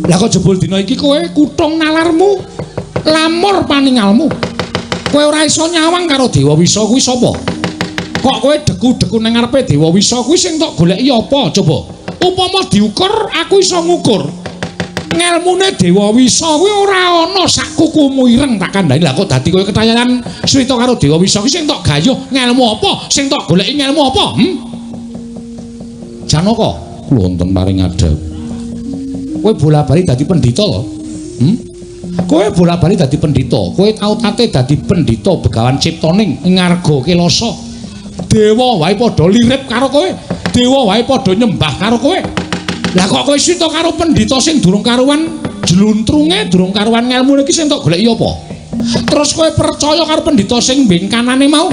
Lah kok jebul dina iki kowe kutung nalarmu, lamur paningalmu. Kowe ora iso nyawang karo Dewa Wisa kuwi sapa? Kok kowe deku-deku nang ngarepe Dewa Wisa kuwi sing tok goleki apa coba? Upama diukur aku iso ngukur. Ngelmune Dewa Wisa kuwi ora ana sak kukumu ireng tak kandhani. Lah kok dadi kowe ketayalan suwita karo Dewa Wisa kuwi sing tok gayuh ngelmu apa? Sing tok goleki ngelmu apa? Janaka, kula wonten paring adhep. Kowe bola-bali dadi pendhita lho. Kowe bola-bali dadi pendhita. Kowe tau tate dadi pendhita Begawan Ciptaning ngarga Kelasa. Dewa wae padha lirip karo kowe. Dewa wae padha nyembah karo kowe. Lah kok kowe suwita karo pendhita sing durung karuan jluntrunge, durung karuan ngelmune iki sing tok goleki apa? Terus kowe percaya karo pendhita sing mbengkanane mau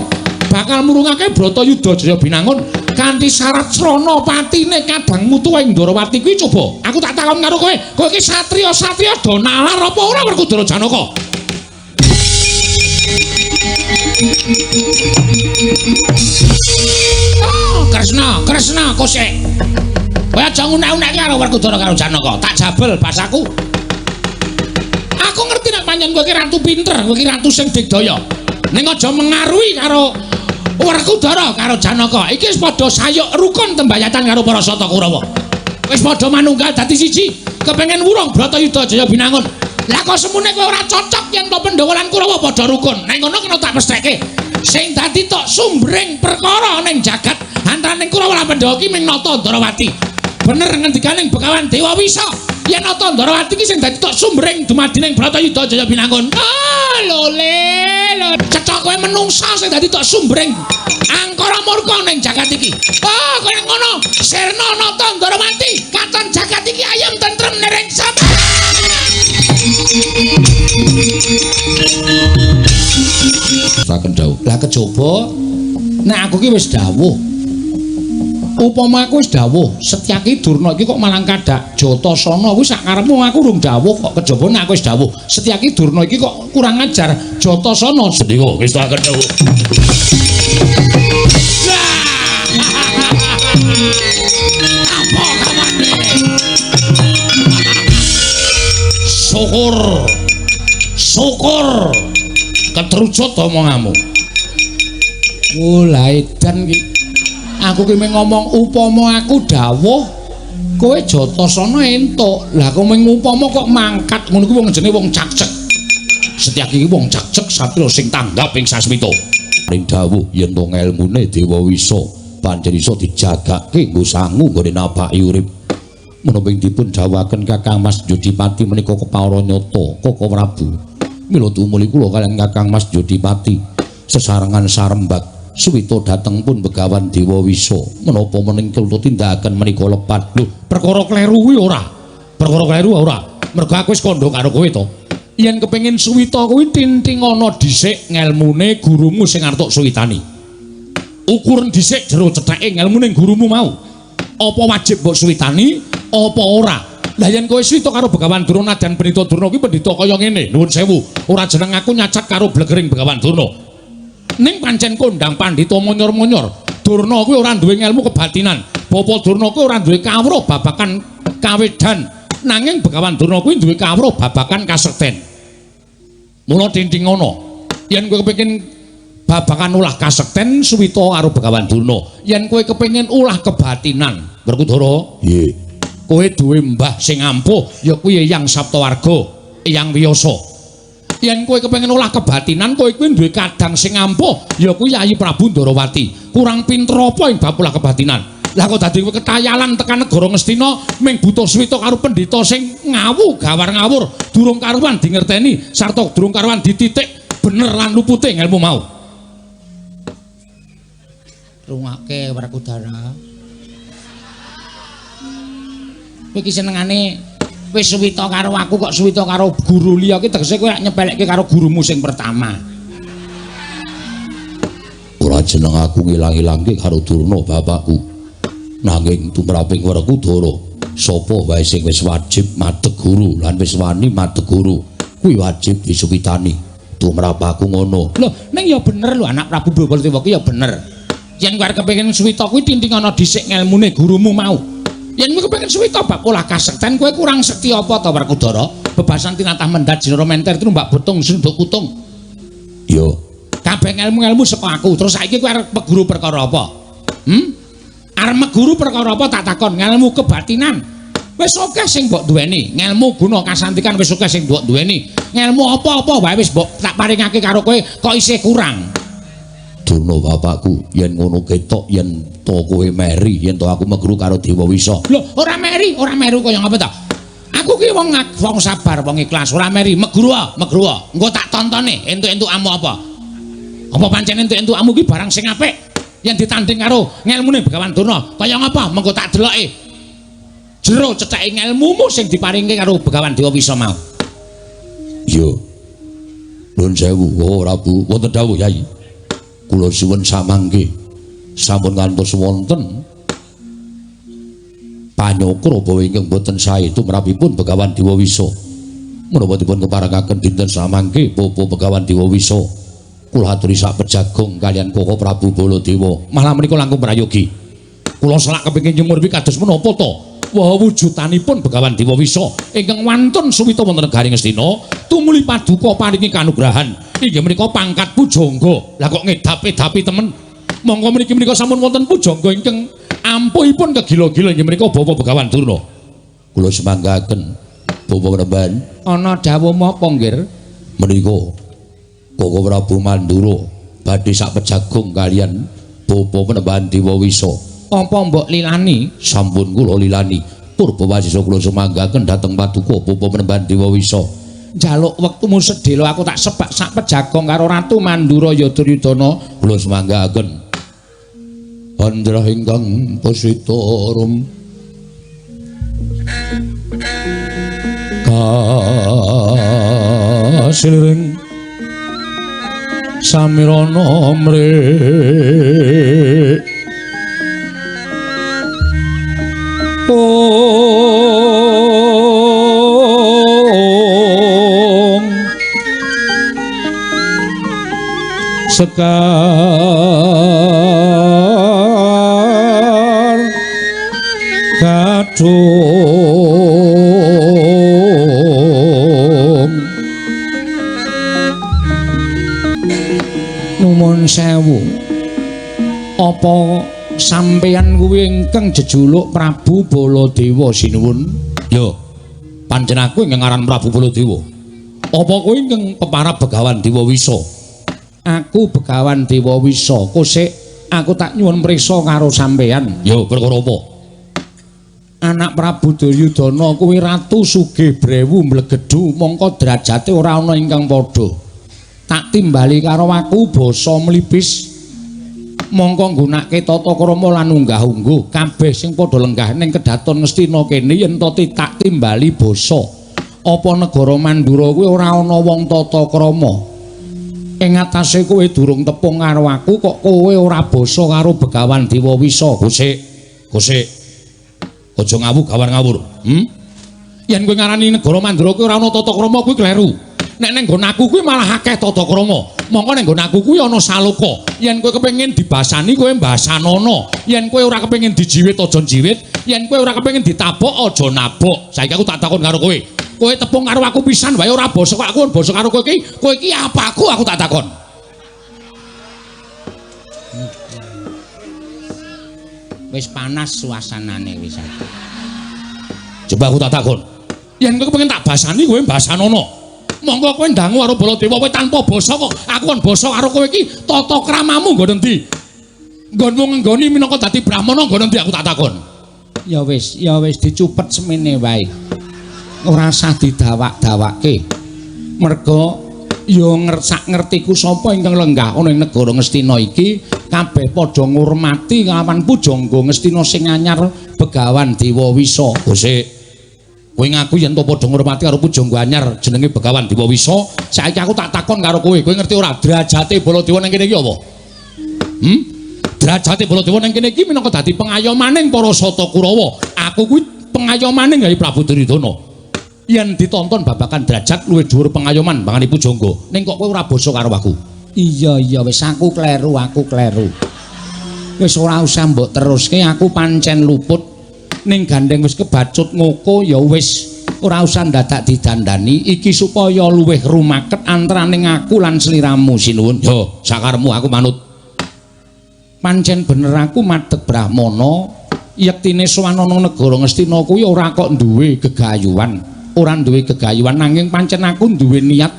bakal murungake Bratayuda Jaya Binangun kanthi syarat srana patine kadang mutu ing Ndorowati kuwi coba. Aku tak takon karo kowe, kowe iki satriya-satriya do nalar apa ora Werkudara Janaka? Oh, Kresna, Kresna kosek. Kowe aja ngunek-unekke karo Werkudara karo Janaka. Tak jabel basaku. Aku ngerti nek pancen kowe iki ratu pinter, kowe iki ratu sing digdaya. Ning aja mengaruhi karo Werkudara karo Janaka. Iki wis padha sayuk rukun tembayatan karo para Sata Kurawa. Wis padha manunggal dadi siji, kepengin wurung Bratayuda Jaya Binangun. Lah kok semune kowe ora cocok yen to Pandhawa lan Kurawa padha rukun. Ning ngono kena tak pestheke. Sing dadi tok sumbering perkara ning jagat antaraning Kurawa lan Pandhawa ki ming Nata Ndarawati. Bener ngendikaning Begawan Dewa Wisa. Yen Nata Ndarawati ki sing dadi tok sumbering dumadining Bratayuda Jaya Binangun. Ah, lole, lole. Cecok kowe menungsa sing dadi tok sumbering angkara murka ning jagat iki. Oh, kaya ngono. Sirna Nata Ndarawati, katon jagat iki ayem tentrem nereng sama. Saken dawuh. Lah kejaba nek aku ki wis dawuh. Upama aku wis dawuh, Setyaki Durna iki kok malang kadak Jatasana kuwi sak karepmu aku urung dawuh kok kejaba nek aku wis dawuh. Setyaki Durna iki kok kurang ajar Jatasana. Sendika ngestakaken dawuh. Apa kawane? Syukur. Syukur. Ketrucut omonganmu. Oh, lah edan iki. Aku ki mung ngomong upama aku dawuh kowe Jatasana entuk. Lah kowe mung upama kok mangkat ngono kuwi wong jenenge wong cakcek. Setyaki iki wong cakcek satriya sing tanggap ing sasmita. Ring dawuh yen to ngelmune Dewa Wisa pancen iso dijagake nggo sangu nggone napaki urip. Menapa ing dipun dawuhaken Kakang Mas Jodipati menika kepara nyata Koko Prabu. Mila tumuli kula kaliyan Kakang Mas Jodipati sesarengan sarembag suwita dhateng pun Begawan Dewa Wisa. Menapa mening kula tindakaken menika lepat. Lho, perkara kleru kuwi ora. Perkara kleru ora. Mergo aku wis kandha karo kowe to. Yen kepengin suwita kuwi tintingana dhisik ngelmune gurumu sing arep tok suwitani. Ukuran dhisik jero cetheke ngelmune gurumu mau. Apa wajib mbok suwitani apa ora? Lah yen kowe suwita karo Begawan Durna dan Pendhita Durna kuwi pendhita kaya ngene, nuwun sewu. Ora jeneng aku nyacat karo blegering Begawan Durna. Ning pancen kondang pandhita monyor-monyor. Durna kuwi ora duwe ngelmu kebatinan. Bapa Durna kuwi ora duwe kawruh babakan kawedan. Nanging Begawan Durna kuwi duwe kawruh babakan kasekten. Mula tintingana, yen kowe kepengin babakan ulah kasekten suwita karo Begawan Durna. Yen kowe kepengin ulah kebatinan, Werkudara, nggih. Kowe duwe mbah sing ampuh, ya kuwi Eyang Saptawarga, Eyang Wiyasa. Yen kowe kepengin olah kebatinan, kowe kuwi duwe kadang sing ampuh, ya kuwi Yayi Prabu Ndarawati. Kurang pinter apa ing bab olah kebatinan? Lah kok dadi kowe ketayalan tekan negara Ngastina ming butuh suwita karo pendhita sing ngawu gawar ngawur, durung karuan dingerteni sarta durung karuan dititik bener lan lupute ngelmu mau. Rungake Werkudara. Kowe iki senengane wis suwita karo aku kok suwita karo guru liya iki tegese kowe nyepelekke karo gurumu sing pertama. Ora jeneng aku ngilang-ilangke karo Durna bapakku. Nanging tumraping Werkudara, sapa wae sing wis wajib madheg guru lan wis wani madheg guru, kuwi wajib disuwitani. Tumrap aku ngono. Lho, ning ya bener lho anak Prabu Baladewa ki ya bener. Yen kowe arep kepengin suwita kuwi tintingana dhisik ngelmune gurumu mau. Yen kowe kepengin suwita bab olah kasekten kowe kurang sekti apa to Werkudara? Bebasan tinatah mendhat jinara menter trumbak botung sunduk kutung. Iya. Kabeh ngelmu-ngelmu saka aku. Terus saiki kowe arep meguru perkara apa? Arep meguru perkara apa tak takon? Ngelmu kebatinan. Wis akeh sing mbok duweni. Ngelmu guna kasantikan wis akeh sing mbok duweni. Ngelmu apa-apa wae wis mbok tak paringake karo kowe kok isih kurang. Durna bapakku, yen ngono ketok yen to kowe meri, yen to aku meguru karo Dewa Wisa. Lho, ora meri, ora meru kaya ngapa ta? Aku ki wong wong sabar, wong ikhlas, ora meri, meguru, meguru. Engko tak tontone entuk-entukamu apa. Apa pancen entuk-entukamu ki barang sing apik yen ditanding karo ngelmune Begawan Durna, kaya ngapa? Mengko tak deloke. Jero cetheke ngelmumu sing diparingke karo Begawan Dewa Wisa mau. Iya. Nuwun sewu, oh Prabu, wonten dawuh Yai. Kula suwun samangke sampun ngantos wonten panyokra bawa ingkang boten sae tumrapipun Begawan Dewa Wisa. Menapa dipun keparengaken dinten samangke Bapak Begawan Dewa Wisa kula aturi sak pejagong kaliyan Koko Prabu Baladewa. Malah menika langkung prayogi. Kula selak kepengin nyumurpi kados menapa to? Wah wujudanipun Begawan Dewa Wisa ingkang wantun suwita wonten negari Ngastina tumuli paduka paringi kanugrahan inggih menika pangkat pujangga. Lah kok ngedap-edapi temen. Monggo mriki menika sampun wonten pujangga ingkang ampuhipun kegila-gila inggih menika Bapak Begawan Durna. Kula semanggaken Bapak Panembahan. Ana dawuh menapa nggih? Menika Koko Prabu Mandura badhe sak pejagung kaliyan Bapak Panembahan Dewa Wisa. Apa mbok lilani? Sampun kula lilani. Purba wasisa kula sumanggaken dhateng paduka Bapak Panembahan Dewa Wisa. Njaluk wektumu sedhela aku tak sebak sak pejagong karo Ratu Mandura ya Duryudana. Kula sumanggaken. Andrah ingkang pasita rum kasiliring samirana mrik ong sekar gadhung nuwun sewu. Apa sampeyan kuwi ingkang jejuluk Prabu Baladewa sinuwun? Ya, pancen aku ingkang aran Prabu Baladewa. Apa kowe ingkang peparab Begawan Dewa Wisa? Aku Begawan Dewa Wisa. Kosek aku tak nyuwun prisa karo sampeyan. Ya, perkara apa? Anak Prabu Duryudana kuwi ratu sugih brewu mlegedhu mongko derajate ora ana ingkang padha. Tak timbali karo aku basa mlipis. Mongko nggunakake tata krama lan unggah-ungguh kabeh sing padha lenggah ning kedaton Ngastina kene yen to tak timbali basa. Apa negara Mandura kuwi ora ana wong tata krama? Ing atase kowe durung tepung karo aku kok kowe ora basa karo Begawan Dewa Wisa. Gusik, gusik. Aja ngawur gawan ngawur. Yen kowe ngarani negara Mandura kuwi ora ana tata krama kuwi kleru. Nek ning nggon aku kuwi malah akeh tata krama. Mongko ning nggon aku kuwi ana saloka. Yen kowe kepengin dibasani kowe mbasanono. Yen kowe ora kepengin dijiwit aja njiwit, yen kowe ora kepengin ditabok aja nabok. Saiki aku tak takon karo kowe. Kowe tepung karo aku pisan wae ora basa kok aku basa karo kowe iki, kowe iki apaku aku tak takon. Wis panas suasanane wis. Coba aku tak takon. Yen kowe kepengin tak basani kowe mbasanono. Monggo kowe ndangu karo Baladewa kowe tanpa basa kok aku kon basa karo kowe iki tata kramamu nggon endi? Nggonmu ngenggoni minangka dadi brahmana nggon endi aku tak takon. Ya wis dicupet semene wae. Ora usah didawak-dawakke. Merga ya ngersak ngertiku sapa ingkang lenggah ana ing negara Ngastina iki kabeh padha ngurmati kelawan pujangga Ngastina sing anyar Begawan Dewa Wisa. Gusik. Kowe ngaku yen to padha ngurmati karo pujangga anyar jenenge Begawan Dewa Wisa, saiki aku tak takon karo kowe, kowe ngerti ora derajate Baladewa nang kene iki apa? Derajate Baladewa nang kene iki minangka dadi pengayomaning para Sata Kurawa. Aku kuwi pengayomaning gawe Prabu Duryudana. Yen ditonton babakan derajat luwih dhuwur pengayoman bangane pujangga. Ning kok kowe ora basa karo aku? Iya iya wis aku kleru, aku kleru. Wis ora usah mbok teruske, aku pancen luput. Ning gandeng wis kebacut ngoko ya wis ora usah dadak didandani iki supaya luwih rumaket antaraning aku lan sliramu sinuwun. Yo, sakarepmu aku manut. Pancen bener aku madeg brahmana, yektine sowan ana negara Ngastina kuwi ora kok duwe gegayuhan, ora duwe gegayuhan nanging pancen aku duwe niat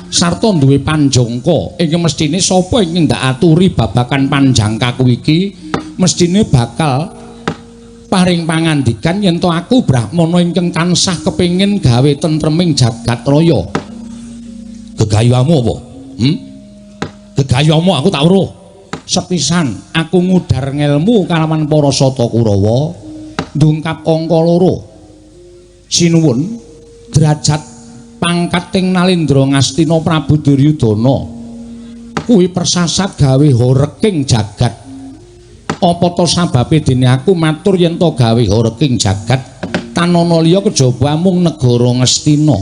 sarta duwe panjangka. Ing mestine sapa ing ndak aturi babakan panjangkaku iki mestine bakal paring pangandikan yen to aku brahmana ingkang tansah kepengin gawe tentreming jagat raya. Gegayuhanmu apa? Gegayuhanmu aku tak weruh. Sepisan aku ngudar ngelmu kalawan para Sata Kurawa ndungkap angka 2. Sinuwun derajat pangkat ing Nalendra Ngastina Prabu Duryudana kuwi persasat gawe horeking jagat. Apa to sababe dene aku matur yen to gawe horeking jagat tanana liya kejaba mung negara Ngastina.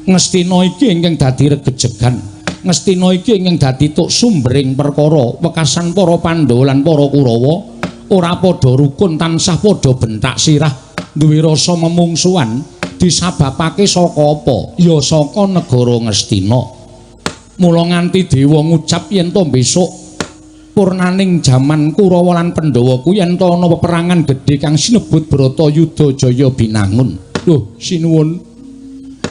Ngastina iki ingkang dadi regejegan. Ngastina iki ingkang dadi tuk sumbering perkara wekasan para Pandhawa lan para Kurawa ora padha rukun tansah padha bentak sirah duwe rasa memungsuhan disababake saka apa? Ya saka negara Ngastina. Mula nganti dewa ngucap yen to besok purnaning jaman Kurawa lan Pandhawa kuwi yen to ana peperangan gedhe kang sinebut Bratayuda Jaya Binangun. Loh, sinuwun,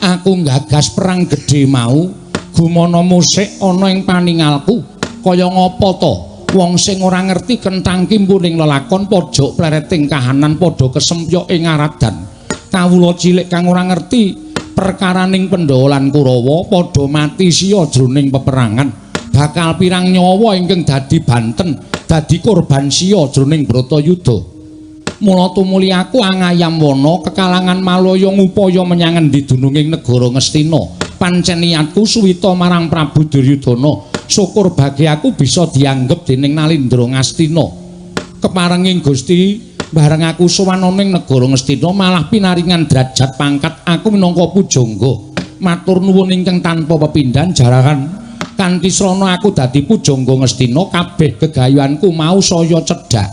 aku nggagas perang gedhe mau gumana musik ana ing paningalku. Kaya ngapa to wong sing ora ngerti kentang kimpuning lelakon pojok plereting kahanan padha kesempyok ing aradan. Kawula cilik kang ora ngerti perkaraning Pandhawa lan Kurawa padha mati siya jroning peperangan. Bakal pirang nyawa ingkang dadi banten, dadi korban siya jroning Bratayuda. Mula tumuli aku angayam wana kekalangan malaya ngupaya menyang endi dununging negara Ngastina. Pancen niatku suwita marang Prabu Duryudana. Syukur bagi aku bisa dianggep dening Nalendra Ngastina. Keparenging Gusti, bareng aku sowan ana ing negara Ngastina malah pinaringan derajat pangkat aku minangka pujangga. Matur nuwun ingkang tanpa pepindhan jarahan. Kanthi srana aku dadi pujangga Ngastina kabeh gegayuhanku mau saya cedhak.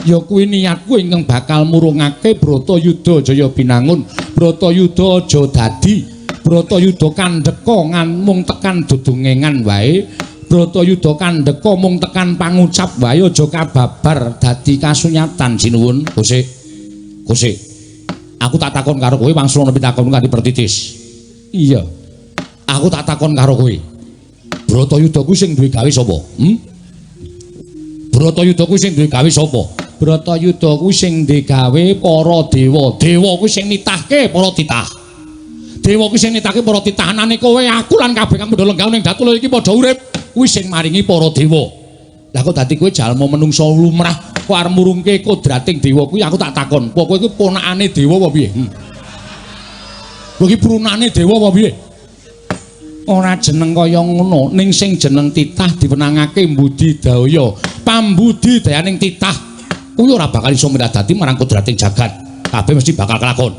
Ya kuwi niatku ingkang bakal murungake Bratayuda Jaya Binangun. Bratayuda aja dadi Bratayuda kandheka mung tekan dodongengan wae. Bratayuda kandheka mung tekan pangucap wae aja kababar dadi kasunyatan. Sinuwun. Gusik. Gusik. Aku tak takon karo kowe wangsul ana pitakon kanthi pertitis. Iya. Aku tak takon karo kowe. Bratayuda kuwi sing duwe gawe sapa? Bratayuda kuwi sing duwe gawe sapa? Bratayuda kuwi sing duwe gawe para dewa. Dewa kuwi sing nitahke para titah. Dewa kuwi sing nitahke para titahanane kowe, aku lan kabeh kang padha lenggah ning datula iki padha urip. Kuwi sing maringi para dewa. Lah kok dadi kowe jalma menungsa lumrah kok arep murungke kodrating dewa kuwi aku tak takon. Apa kowe kuwi ponakane dewa apa piye? Kowe iki prunane dewa apa piye? Ora jeneng kaya ngono, ning sing jeneng titah diwenangake mbudidaya. Pambudidayaning titah kuwi ora bakal iso miladadi marang kodrating jagat. Kabeh mesti bakal kelakon.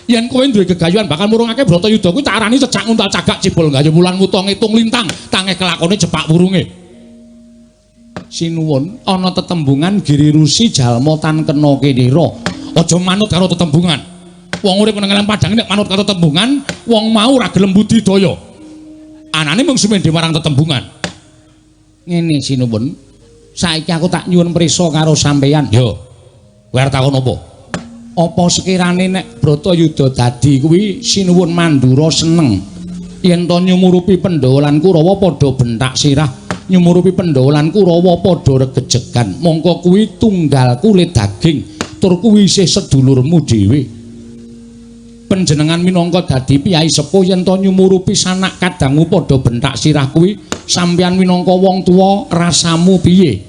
Yen kowe duwe gegayuhan bakal murungake Bratayuda kuwi tak arani cecak nguntal cagak cibul gayu wulan wuta ngitung lintang, tangeh kelakone jepak wurunge. Sinuwun, ana tetembungan Giri Rusi jalma tan kena kinira. Aja manut karo tetembungan. Wong urip nang padang nek manut karo tetembungan, wong mau ora gelem budidaya. Anane mung sumendhe marang tetembungan. Ngene sinuwun, saiki aku tak nyuwun prisa karo sampeyan. Yo. Kowe arep takon apa? Apa sekirane nek Bratayuda dadi kuwi sinuwun Mandura seneng yen to nyumurupi Pandhawa lan Kurawa padha bentak sirah, nyumurupi Pandhawa lan Kurawa padha regejegan. Mongko kuwi tunggal kulit daging, tur kuwi isih sedulurmu dhewe. Panjenengan minangka dadi piyai sepuh yen to nyumurupi sanak kadangmu padha bentak sirah kuwi sampeyan minangka wong tuwa rasamu piye?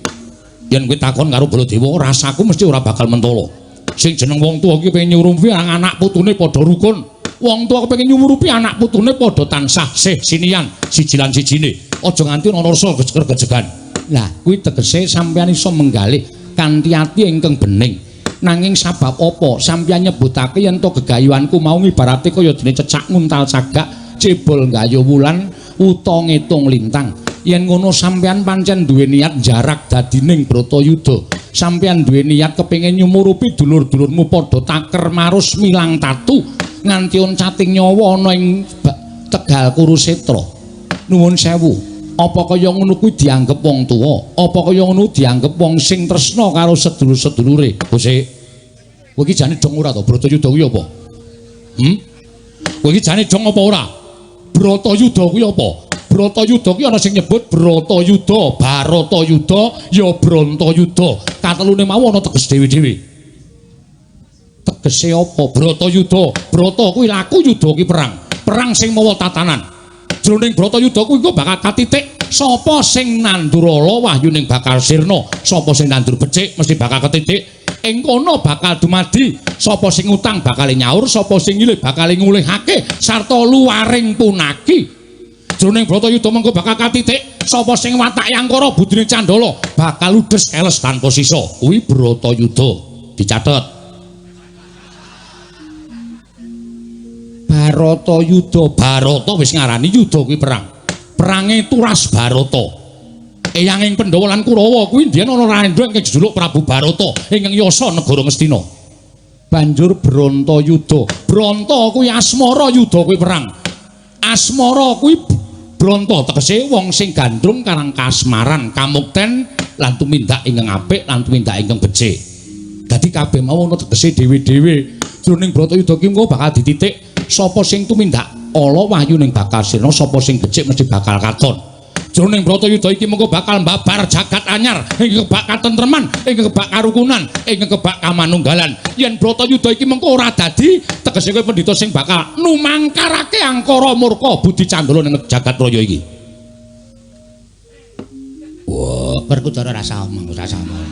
Yen kowe takon karo Baladewa, rasaku mesti ora bakal mentolo. Sing jeneng wong tuwa iki pengen nyumurupi anak putune padha rukun. Wong tuwa kepengin nyumurupi anak putune padha tansah sih sinian siji lan sijine. Aja nganti ana rasa gejegan. Lah kuwi tegese sampeyan iso menggalih kanthi ati ingkang bening. Nanging sabab apa sampeyan nyebutake yen to gegayuhanku mau ngibarate kaya dene cecak nguntal cagak, cebol gayo wulan, wuta ngitung lintang. Yen ngono sampeyan pancen duwe niat jarak dadining Bratayuda. Sampeyan duwe niat kepengin nyumurupi dulur-dulurmu padha taker marus milang tatu nganti oncating nyawa ana ing Tegal Kurusetra. Nuwun sewu. Apa kaya ngono kuwi dianggep wong tuwa? Apa kaya ngono dianggep wong sing tresna karo sedulur-sedulure? Bose. Kowe iki jane dong ora to? Bratayuda kuwi apa? Kowe iki jane dong apa ora? Bratayuda kuwi apa? Bratayuda kuwi ana sing nyebut Bratayuda, Baratayuda, ya Brantayuda. Katelune mau ana teges dhewe-dhewe. Tegese apa? Bratayuda. Brata kuwi laku, yuda kuwi perang. Perang sing mawa tatanan. Jroning Bratayuda kuwi engko bakal katitik sapa sing nandur ala wahyuning bakal sirna, sapa sing nandur becik mesti bakal ketitik. Ing kono bakal dumadi sapa sing utang bakal nyaur, sapa sing nyilih bakal ngulihake sarta luwaring punaki. Jroning Bratayuda mengko bakal katitik sapa sing watake angkara budine candala bakal ludes keles tanpa sisa. Kuwi Bratayuda. Dicatet. Baratayuda. Barata wis ngarani yuda kuwi perang. Perange turas Barata. Eyanging Pandhawa lan Kurawa kuwi mbiyen ana randha ingkang jejuluk Prabu Barata ingkang yasa negara Ngastina. Banjur Brantayuda. Branta kuwi asmara, yuda kuwi perang. Asmara kuwi branta tegese wong sing gandrung karang kasmaran, kamukten lan tumindak ingkang apik lan tumindak ingkang becik. Dadi kabeh mau ana tegese dhewe-dhewe. Jroning Bratayuda ki engko bakal dititik sapa sing tumindak ala wahyuning bakal sirna, sapa sing becik mesti bakal katon. Jroning Bratayuda iki mengko bakal mbabar jagat anyar ingkang kebak katentreman, ingkang kebak karukunan, ingkang kebak kamanunggalan. Yen Bratayuda iki mengko ora dadi, tegese kowe pendhita sing bakal numangkarake angkara murka budi candala ning jagat raya iki. Wah, Werkudara rasa omong, rasa omong.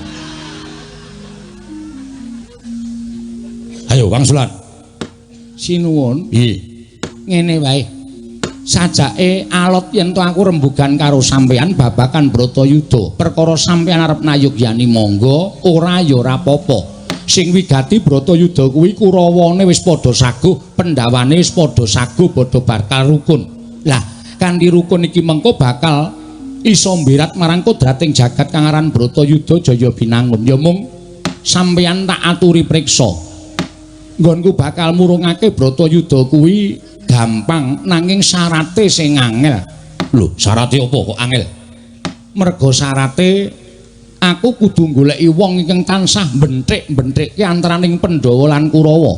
Ayo wangsulan. Sinuwun. Piye? Ngene wae. Sajake alot yen to aku rembugan karo sampeyan babakan Bratayuda. Perkara sampeyan arep nayugyani monggo, ora ya ora apa-apa. Sing wigati Bratayuda kuwi Kurawane wis padha saguh, Pandhawane wis padha saguh, padha bakal rukun. Lah, kanthi rukun iki mengko bakal iso mbirat marang kodrating jagat kang aran Bratayuda Jaya Binangun. Ya mung sampeyan tak aturi priksa. Nggonku bakal murungake Bratayuda kuwi gampang, nanging syarate sing angel. Lho, syarate apa kok angel? Merga syarate aku kudu goleki wong ingkang tansah benthik-benthikke antaraning Pandhawa lan Kurawa.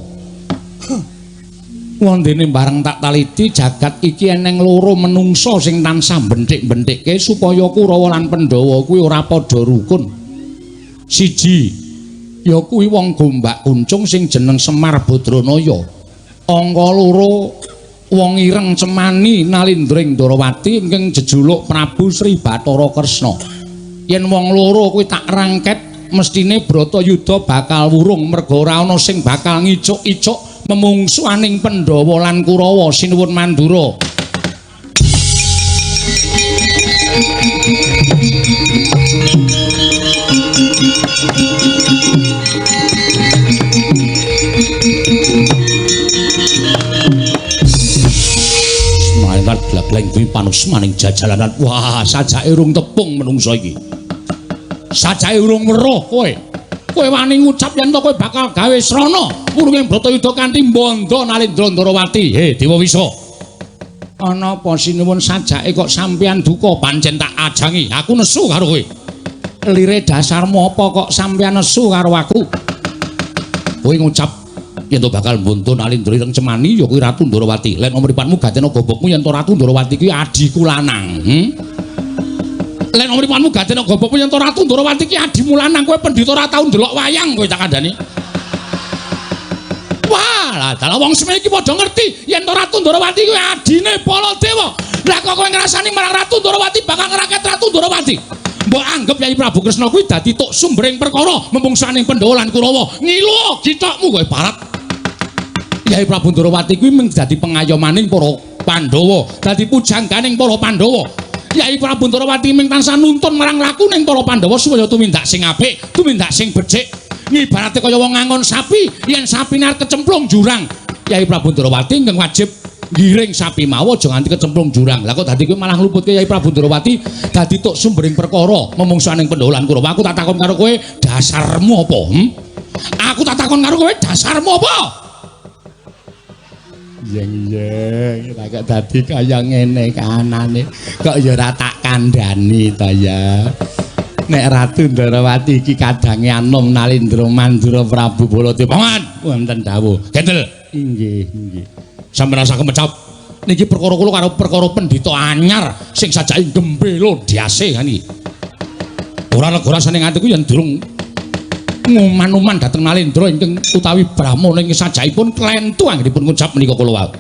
Wondene bareng tak taliti jagat iki eneng loro menungsa sing tansah benthik-benthikke supaya Kurawa lan Pandhawa kuwi ora padha rukun. Siji ya kuwi wong Gombak Kuncung sing jeneng Semar Badranaya. Angka loro wong ireng cemani Nalindring Ndorowati ingkang jejuluk Prabu Sri Bathara Kresna. Yen wong loro kuwi tak rangket mestine Bratayuda bakal wurung merga ora ana sing bakal ngicuk-icuk memungsuaning Pandhawa lan Kurawa. Sinuwun Mandura. Semangat glagleng kuwi panusmaning jajalanan. Wah, sajake urung tepung menungsa iki. Sajake urung weruh kowe. Kowe wani ngucap yen to kowe bakal gawe srana wurunge Bratayuda kanthi mbandha Nalindra Ndorowati. He, Dewa Wisa. Ana apa sinuwun sajake kok sampeyan duka? Pancen tak ajangi, aku nesu karo kowe. Lire dasarmu apa kok sampeyan nesu karo aku? Kowe ngucap yen to bakal mbandha Nalindra ireng cemani ya kuwi Ratu Ndorowati. Len mripatmu gatena gobokmu yen to Ratu Ndorowati kuwi adhiku lanang. Len mripatmu gatena gobokmu yen to Ratu Ndorowati ki adhimu lanang, kowe pendhita ora tau ndelok wayang kowe tak kandhani. Wah, lah dalah wong semene iki padha ngerti yen to Ratu Ndorowati kuwi adine Baladewa. Lah kok kowe ngrasani marang Ratu Ndorowati bakal ngraket Ratu Ndorowati. Mbok anggep Yai Prabu Kresna kuwi dadi tok sumbering perkara memungsaning Pandhawa lan Kurawa. Ngilu githokmu kowe barat. Yai Prabu Ndorowati kuwi mung dadi pengayomaning para Pandhawa, dadi pujangganing para Pandhawa. Yai Prabu Ndorowati mung tansah nuntun marang lakuning para Pandhawa supaya tumindak sing apik, tumindak sing becik. Ngibarate kaya wong ngangon sapi, yen sapine arep kecemplung jurang, Yai Prabu Ndorowati ingkang wajib Giring sapi mau aja nganti kecemplung jurang. Lah kok dadi kowe malah ngluputke Yai Prabu Ndrawati dadi tok sumbering perkara memungsuhaning Pandhawa lan Kurawa. Aku tak takon karo kowe, dasarmu apa? Aku tak takon karo kowe, dasarmu apa? Yeng-yeng, lah kok dadi kaya ngene kahanane. Kok ya ora tak kandhani ta ya. Nek Ratu Ndrawati iki kadange anom Nalindra Mandura Prabu Baladewa. Paman, wonten dawuh. Gendel. Inggih, inggih. Sampeyan rasa kemecap. Niki perkara kula karo perkara pendhita anyar sing sajake gembelo diase kan iki. Ora lega rasane atiku yen durung nguman-uman dhateng Nalindra ingkang utawi brahmana ing sajakipun klentu anggenipun ngucap menika kula wau.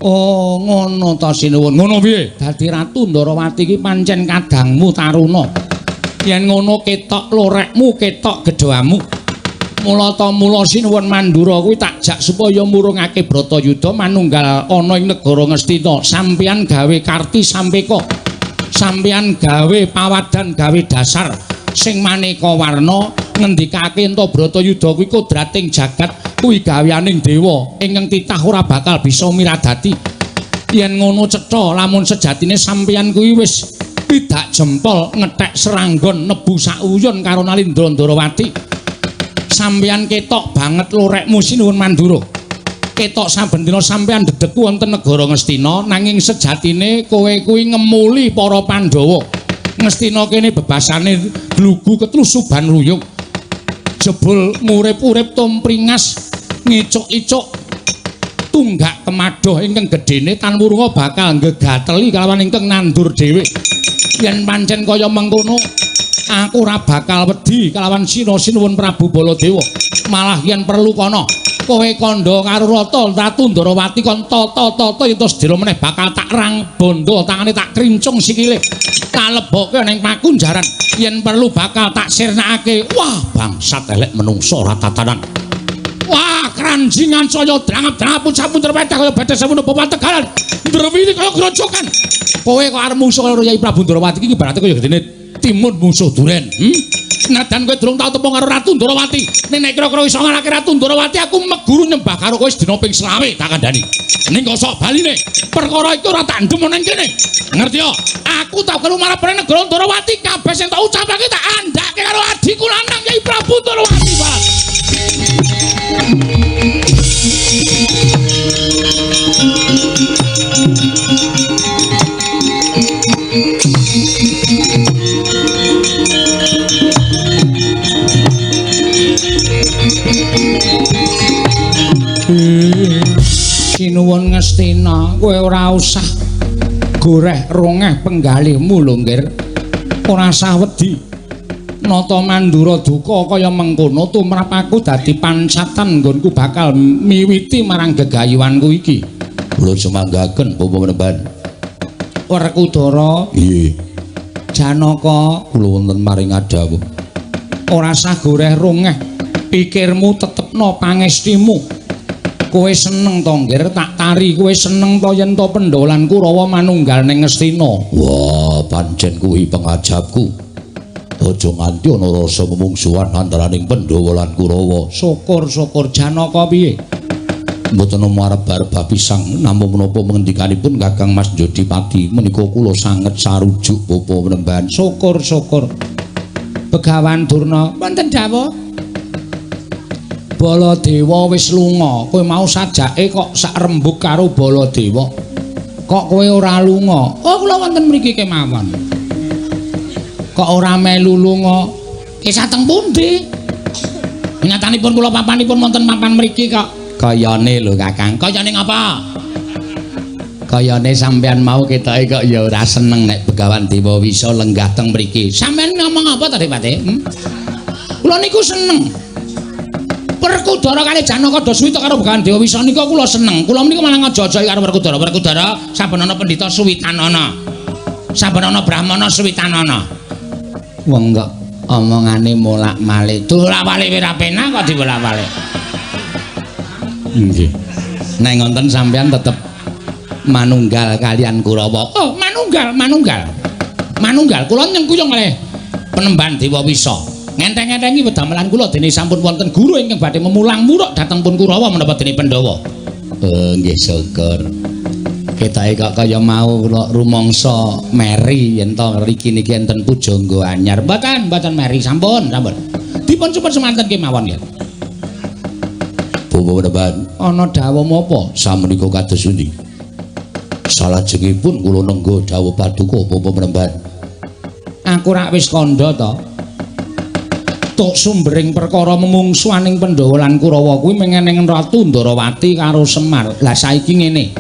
Oh, ngono ta sinuwun. Ngono piye? Dadi Ratu Ndrawati iki pancen kadangmu taruna. Yen ngono ketok lorekmu, ketok gedhamu. Mula ta mula sinuwun Mandura kuwi tak jak supaya murungake Bratayuda manunggal ana ing negara Ngastina. Sampeyan gawe karti sampeka. Sampeyan gawe pawadan, gawe dasar sing maneka warna ngendikake ento Bratayuda kuwi kodrating jagat kuwi gaweaning dewa ingkang titah ora bakal bisa miradati. Yen ngono cetha lamun sejatine sampeyan kuwi wis pidak jempol ngethek seranggon nebu sauyun karo Nalindra Ndrawati. Sampeyan ketok banget lorekmu sinuwun Mandura. Ketok saben dina sampeyan dedeku wonten negara Ngastina nanging sejatine kowe kuwi ngemuli para Pandhawa. Ngastina kene bebasane glugu ketlusuban ruyung. Jebul ngurip-urip tumpringas ngicuk-icuk tunggak kemadoh ingkang gedene tan wurunga bakal nggegateli kalawan ingkang nandur dhewe. Yen pancen kaya mengkono aku ora bakal wedi kalawan Sina Sinuwun Prabu Baladewa. Malah yen perlu kono kowe kandha karo Rata Ratu Ndrawati kon tata-tata yen to sedhela meneh bakal tak rang bondo tangane tak krincung sikile. Tak lebokke ning pakunjaran. Yen perlu bakal tak sirnakake. Wah, bangsat elek menungso ora tatanan. Wah, kranjingan saya drangap-drangap pucapun terpedah kaya bathas semono papan tegalan. Ndrewili kaya grojokan. Kowe kok arep mungsuh karo Yai Prabu Ndrawati iki ibarate kaya gedene timun musuh duren. Nadan kowe durung tau tepung karo Ratu Ndrawati. Nek kira-kira iso ngalahke Ratu Ndrawati aku meguru nyembah karo kowe sedina ping 25 tak kandhani. Ning kosok baline perkara iki ora tak ndem nang kene. Ngerti ya? Aku tau karo marang negara Ndrawati kabeh sing tak ucapake tak andhake karo adhiku lanang Kyai Prabu Ndrawati, Pak. Sinuwun Ngastina, kowe ora usah goreh rongeh penggalihmu lho, Nggir. Ora usah wedi. Nata Mandura duka kaya mengkono tumrap aku dadi pancatan nggonku bakal miwiti marang gegayuhanku iki. Kula sumanggaken Bapak Menemban. Werkudara. Nggih. Janaka, kula wonten maring adhawuh. Ora usah goreh rongeh. Pikirmu tetepno pangestimu. Kowe seneng to, Nggir, tak tari kowe seneng to yen to Pandhawa lan Kurawa manunggal ning Ngastina. Wah, pancen kuwi pengajapku. Aja nganti ana rasa memungsuhan antaraning Pandhawa lan Kurawa. Syukur-syukur. Janaka piye? Mboten arep bar pisang namung menapa pengendikanipun Kakang Mas Jodipati menika kula sanget sarujuk Bapak Menemban. Syukur-syukur. Begawan Durna, wonten dawuh. Baladewa wis lunga. Kowe mau sajake kok sak rembug karo Baladewa. Kok kowe ora lunga? Oh, kula wonten mriki kemawon. Kok ora melu lunga? Kisah teng pundi? Nyatanipun kula papanipun wonten papan mriki kok. Kayane lho, Kakang. Kayane ngapa? Kayane sampean mau ketoke kok ya ora seneng nek Begawan Dewa Wisa lenggah teng mriki. Sampean ngomong apa tadi, Pak? Kula niku seneng. Werkudara kali Janaka do suwita karo Begawan Dewa Wisa nika kula seneng. Kula menika malah ngaja-ajahi karo Werkudara. Werkudara saben ana pendhita suwitanana. Saben ana brahmana suwitanana. Wong kok omongane molak-malik. Dolak-walik ora penak kok dibolak-balik. Nggih. Nek ngonten sampean tetep manunggal kalian Kurawa. Oh, manunggal, manunggal. Manunggal kula nyengkuyung kalih Penemban Dewa Wisa. Ngenteng-entengi wedamelan kula dene sampun wonten guru ingkang badhe memulang muruk dhateng pun Kurawa menapa dene Pandhawa. Nggih syukur. Ketoke kok kaya mau kula rumangsa meri yen to riki niki enten pujangga anyar. Mboten, mboten meri, sampun, sampun. Dipun supun semanten kemawon nggih. Bapak Panembahan, Ana dawuh menapa? Samenika kados pundi? Salajengipun kula nengga dawuh paduka Bapak Panembahan. Aku rak wis kandha to. Tuk sumbering perkara memungsuaning Pandhawa lan Kurawa kuwi mengeneng Ratu Ndarawati karo Semar. Lah saiki ngene.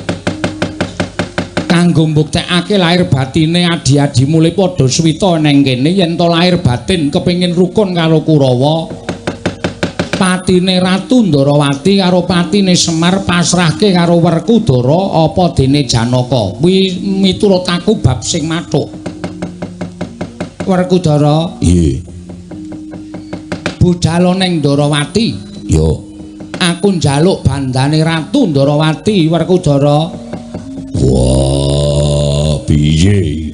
Kanggo mbuktekake lahir batine adi-adimu le padha suwita neng kene yen to lahir batin kepengin rukun karo Kurawa. Patine Ratu Ndarawati karo patine Semar pasrahke karo Werkudara apa dene Janaka. Kuwi miturut aku bab sing mathuk. Werkudara, Nggih. Budhal ning Ndarawati. Yo, Aku njaluk bandane Ratu Ndarawati, Werkudara. Wah, piye?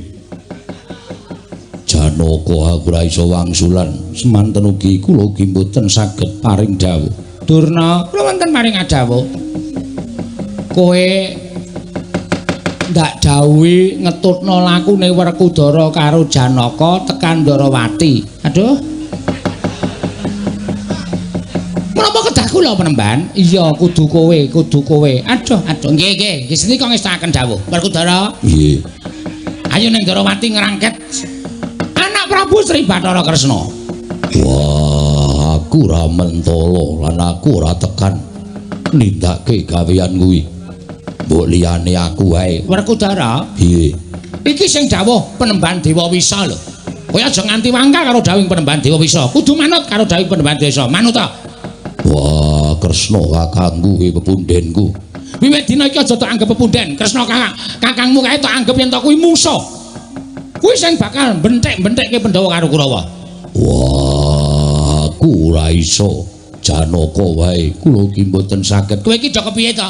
Janaka aku ora iso wangsulan. Semanten ugi kula ugi mboten saged paring dawuh. Durna, kula wonten paring dawuh. Kowe ndak dawuhi ngetutno lakune Werkudara karo Janaka tekan Ndarawati. Aduh. Menapa kedah kula Panembahan? Iya, kudu kowe, kudu kowe. Aduh, aduh. Nggih, nggih. Nggih sendika ngestakaken dawuh. Werkudara, Nggih. Ayo ning Ndarawati ngrangket anak Prabu Sri Bathara Kresna. Wah, aku ora mentala lan aku ora tekan nindakake gawean kuwi. Mbok liyane aku wae. Werkudara, Piye? Iki sing dawuh Panembahan Dewa Wisa lho. Kowe aja nganti wangkal karo dawuhing Panembahan Dewa Wisa. Kudu manut karo dawuhing Panembahan Dewa Wisa. Manut ta? Wah, Kresna kakangku kuwi pepundhenku. Wiwit dina iki aja tok anggep pepunden. Kresna kakang, kakangmu kae tok anggep yen to kuwi mungsuh. Kuwi sing bakal benthek-benthekke Pandhawa karo Kurawa. Wah, aku ora iso. Janaka wae kula iki mboten saged. Kowe iki do kepiye to?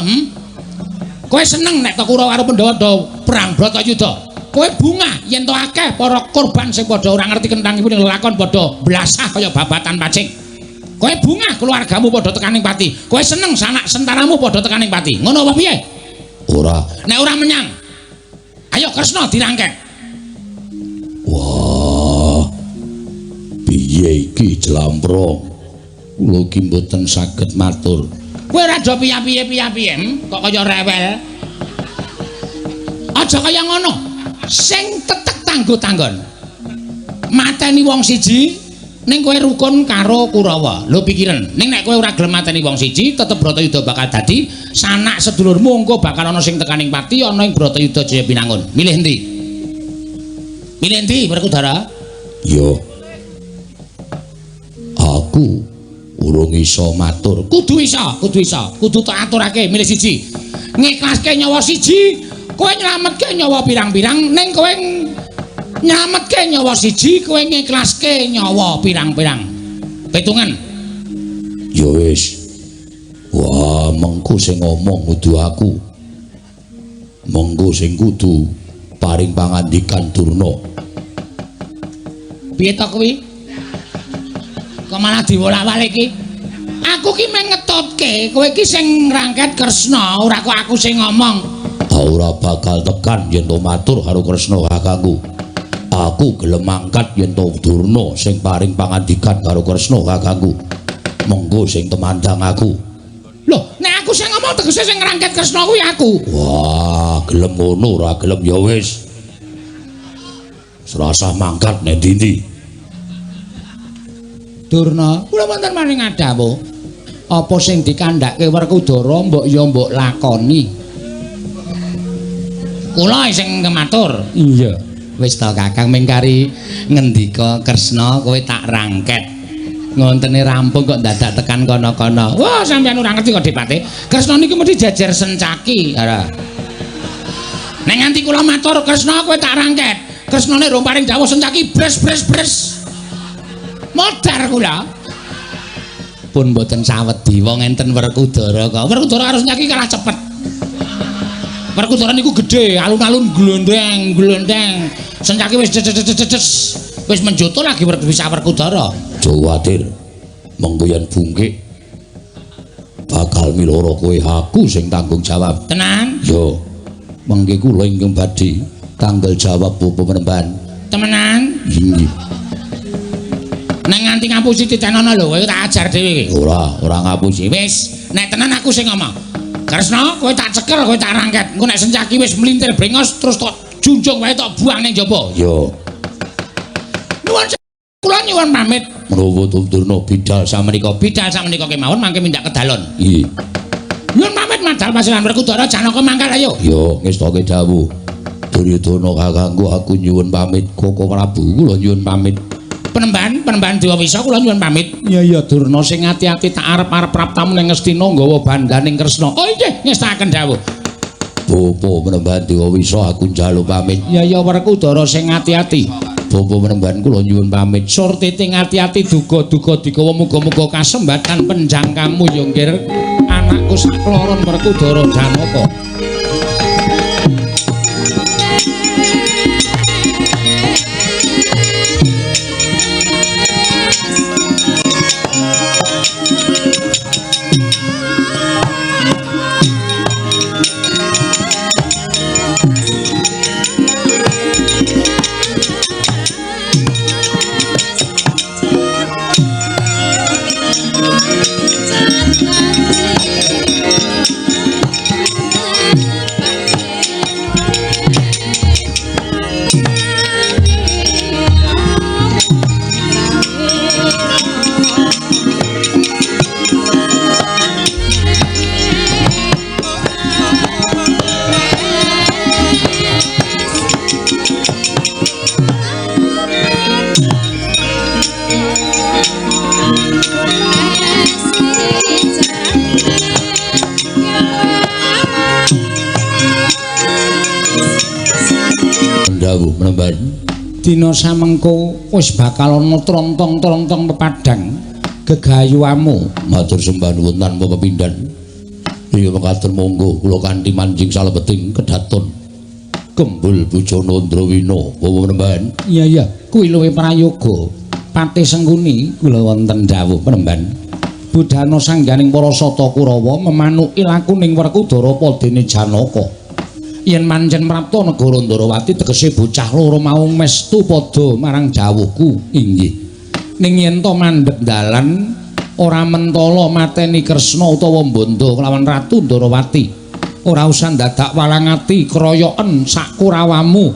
Kowe seneng nek to Kurawa karo Pandhawa do perang Bratayuda. Kowe bungah yen to akeh para korban sing padha ora ngerti kenthangipun ing lelakon padha blasah kaya babatan pacing. Kowe bungah keluargamu padha tekaning pati. Kowe seneng sanak sentaramu padha tekaning pati. Ngono apa piye? Ora. Nek ora menyang. Ayo Kresna dirangket. Wah. Piye iki jlamprong? Kula iki mboten saged matur. Kowe ora do piye-piye kok kaya rewel. Aja kaya ngono. Sing tetek tanggo-tanggon. Mateni wong siji ning kowe rukun karo Kurawa. Lho pikiran, ning nek kowe ora gelem mateni wong siji, tetep Bratayuda bakal dadi sanak sedulurmu engko bakal ana sing tekaning pati ana ing Bratayuda Jaya Binangun. Milih endi? Milih endi Werkudara? Yo. Aku urung iso matur. Kudu iso, kudu iso. Kudu tak aturake milih siji. Ngiklaske nyawa siji, kowe nyelametke nyawa pirang-pirang, ning kowe nyelametke nyawa siji, kowe ngiklaske nyawa pirang-pirang. Pitungan. Ya wis. Wah, mengko sing ngomong kudu aku. Mengko sing kudu paring pangandikan Durna. Piye to kuwi? Kok malah diwolak-walik iki? Aku ki mung ngetutke, kowe iki sing ngrangket Kresna, ora kok aku sing ngomong. Ora bakal tekan yen to matur karo Kresna kakangku. Aku gelem mangkat yen to Durna sing paring pangandikan karo Kresna kakangku. Mengko sing temandang aku. Loh, nek aku sing ngomong tegese sing ngrangket Kresna kuwi aku. Wah, gelem ngono ora gelem ya wis. Serasah mangkat nek ndi-ndi. Durna, kula wonten maring dawuh. Apa sing dikandhake Werkudara mbok ya mbok lakoni. Kula sing kematur. Iya. Wis to Kakang mingkari ngendika Kresna kowe tak rangket. Ngontene rampung kok dadak tekan kono-kono. Wah, sampeyan ora ngerti kok dipate. Kresna niku mesti jejer sencaki. Ora. Nek nganti kula matur Kresna kowe tak rangket. Kresnane rong paring dawuh sencaki bres bres bres. Modar kula. Pun mboten sawedi wong enten Werkudara kok. Werkudara karo sencaki kalah cepet. Werkudara niku gedhe, alun-alun glondeng, glondeng. Sencaki wis ces wis menjoto lagi bisa Werkudara. Aja kuwatir. Mengko yen bungkik Bakal miloro kowe aku sing tanggung jawab. Tenan? Yo. Mengke kula ingkang badhe tanggal jawab Bapak Penemban. Temenan? Inggih. Nek nganti ngapusi titenono lho, kowe tak ajar dhewe kowe. Ora, ora ngapusi. Wis, nek tenan aku sing ngomong. Kresna, kowe tak cekel, kowe tak rangket. Engko nek Sencaki wis mlintir brengos terus tok junjung wae tok buang ning jaba. Yo. Nuwun kula nyuwun pamit. Menawa Durna bidal samenika, bidal samenika kemawon mangke mindak kedalon. Nggih. Nyuwun pamit madal pasiran Werkudara Janaka mangkat ayo. Yo, ngestoke dawuh. Duryudana kakangku aku nyuwun pamit, Koko Prabu kula nyuwun pamit. Penemban, Penemban Dewa Wisa kula nyuwun pamit. Iya iya Durna sing ati-ati tak arep-arep praptamu ning Ngastina nggawa bandaning Kresna. Oh inggih, ngestakaken dawuh. Bapa Penemban Dewa Wisa aku njaluk pamit. Iya iya Werkudara sing ati-ati. Bapa Penemban kula nyuwun pamit. Surtiti ati-ati duga-duga digawa muga-muga kasembatan penjangkamu ya nggir anakku sakloron Werkudara Janaka. Dawuh Penemban. Dina samengko wis bakal ana trontong-trontong pepadang gegayuhamu. Matur sembah nuwun tanpa pepindhan. Iya mekaten monggo kula kanthi manjing salebeting kedaton Gembul Bujana Ndrawina. Bapak Penemban. Iya iya, kuwi luwih prayoga. Patih Sengkuni kula wonten dawuh Penemban. Budhana sangganing para Sata Kurawa memanuki lakuning Werkudara padene Janaka. Yen mancen prapta negara Ndarawati tegese bocah loro mau mestu padha marang dawuhku. Inggih. Ning yen to mandheg dalan ora mentala mateni Kresna utawa mbandha kelawan Ratu Ndarawati. Ora usah dadak walang ati kroyoken sak kurawamu.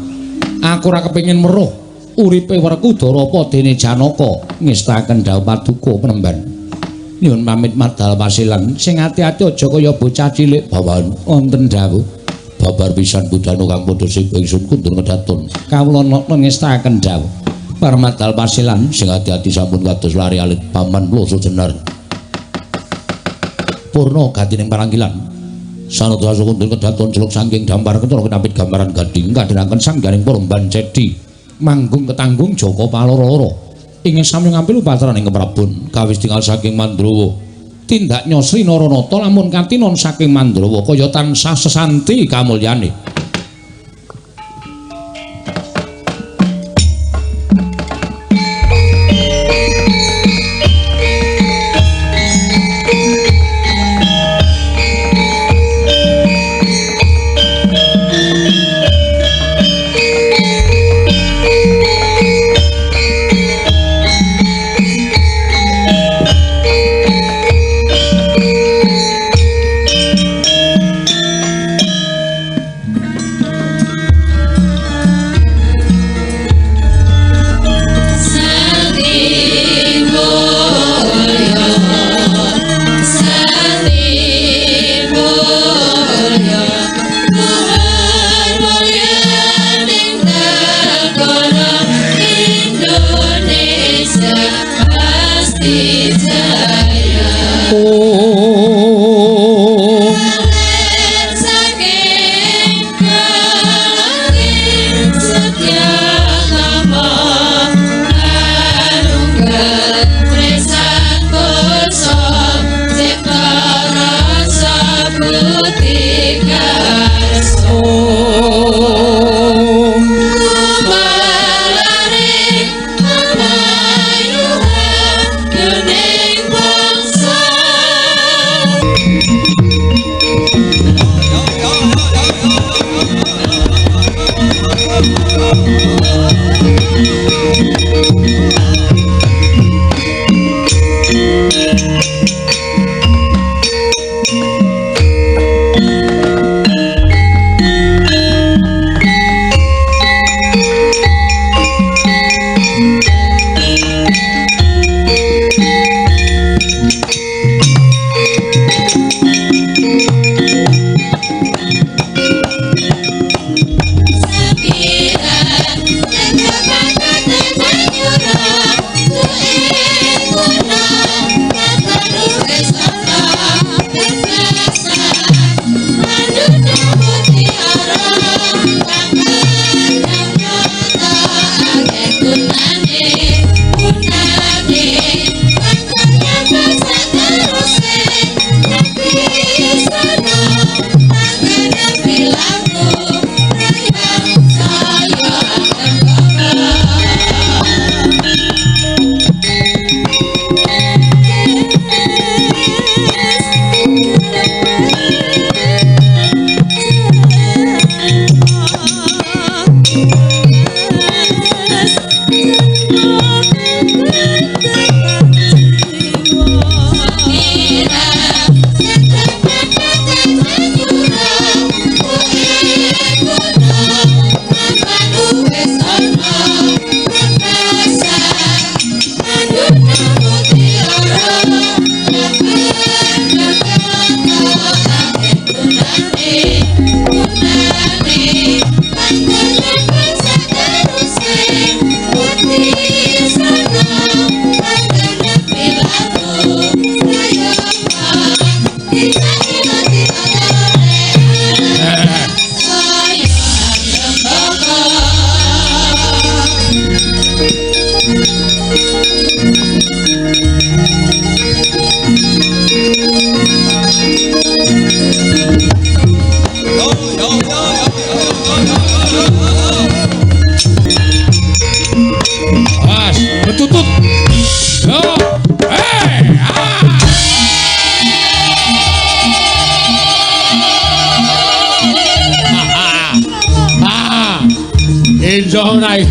Aku ora kepengin weruh uripe Werkudara padene Janaka. Ngestaken dawuh paduka Penemban. Nyuwun pamit madal pasilan. Sing ati-ati aja kaya bocah cilik. Bawan wonten dawuh. Babar pisan budhana kang padha sing ingsun kundur kedaton. Kawula nata ngestakaken dawuh. Parmadal pasilan sing ati-ati sampun kados lari alit paman Ploso Jenar. Purna gatining paranggilan. Sanata kundur kedaton jeluk saking dampar ketara kenapit gambaran gading kadhiraken sangganing Penemban Cedi. Manggung ketanggung Jaka Paloro-loro. Ing sami ngampil upacaraning Keprabon kawis tinggal saking Mandrawa. Tindak nyosri Naranata lamun katinon saking Mandrawa kaya tansah sesanti kamulyane. Bangsa. ora iki.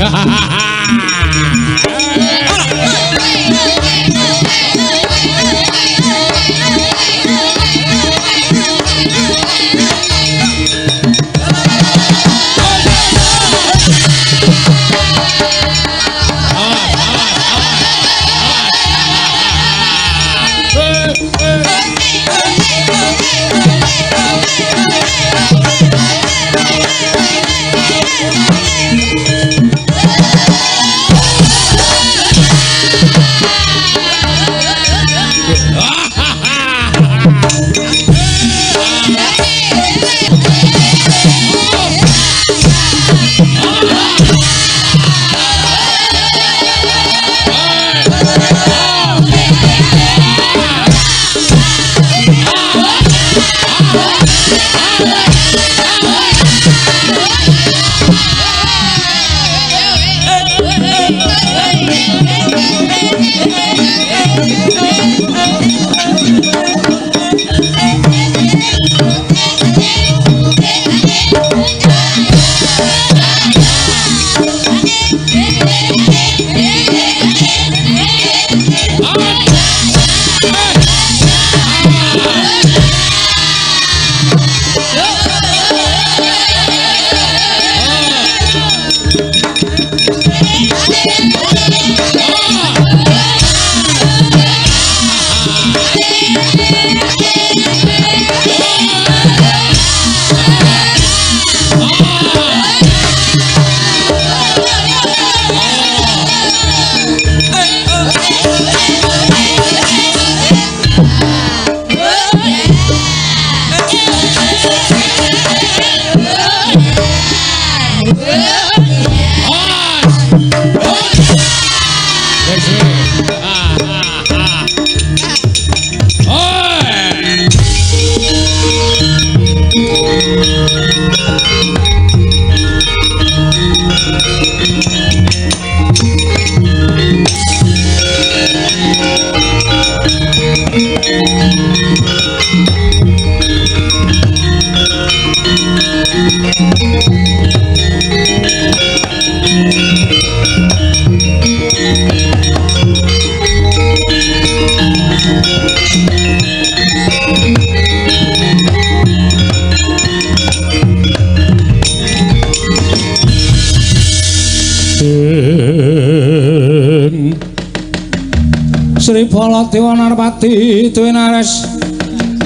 Sri Baladewa Narpati Dwinares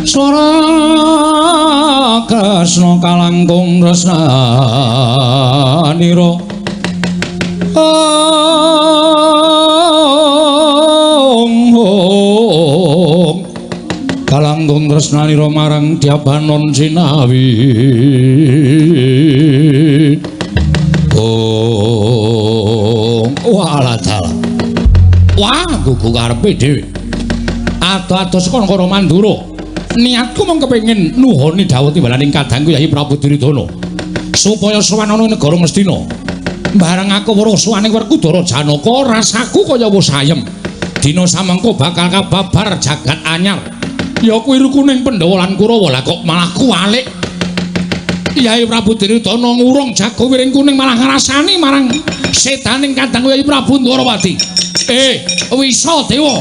Swara Kresna kalangkung tresnanira. Ong ong kalangkung tresnanira marang Dyabanon sinawi. Ong walah dalah. Wah, gugu karepe dhewe. Ado-ado saka negara Mandura. Niatku mung kepengin nuhoni dawuh timbalaning kadangku Yayi Prabu Duryudana supaya sowan ana ing negara Ngastina. Bareng aku weruh sowane Werkudara Janaka, rasaku kaya wis ayem. Dina samengko bakal kababar jagat anyar. Ya kuwi rukuning Pandhawa lan Kurawa, lah kok malah kuwalik. Yayi Prabu Duryudana ngurung jago wiring kuning malah ngrasani marang sedaning kadangku Yayi Prabu Ndwarawati. Wisa Dewa.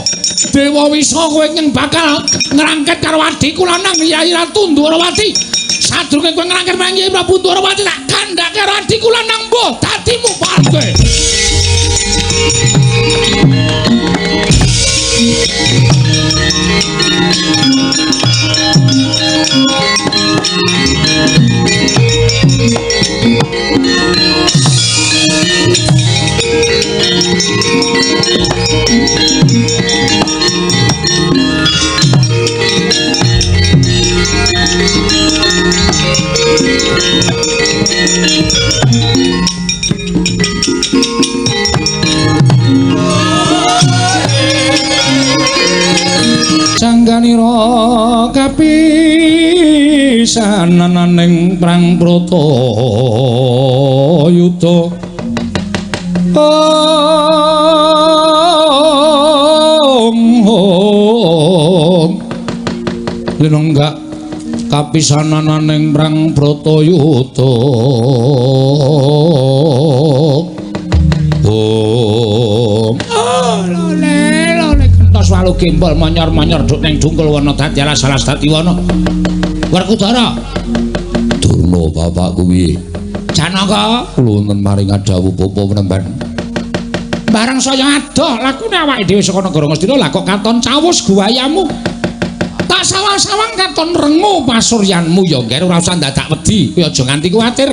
Dewa Wisa kowe nyeng bakal ngrangket karo adhiku lanang Yayi Ratu Ndwarawati. Sadurunge kowe ngrangket marang Yayi Prabu Ndwarawati tak kandhake karo adhiku lanang mbuh dadimu parke. Cangganira kapisananing perang Bratayuda. Om om linenggak kapisananing perang Bratayuda. malu gembol monyor-monyor duk ning dungkul wana dadi alas-alas dadi wana. Werkudara. Durna bapakku piye? Janaka, kula wonten maring dawuh bapa penemban. Barang saya adoh lakune awake dhewe saka negara Ngastina lah kok katon cawus guwayamu. Tak sawang-sawang katon rengu pasuryanmu ya ngger ora usah dadak wedi, kowe aja nganti kuwatir.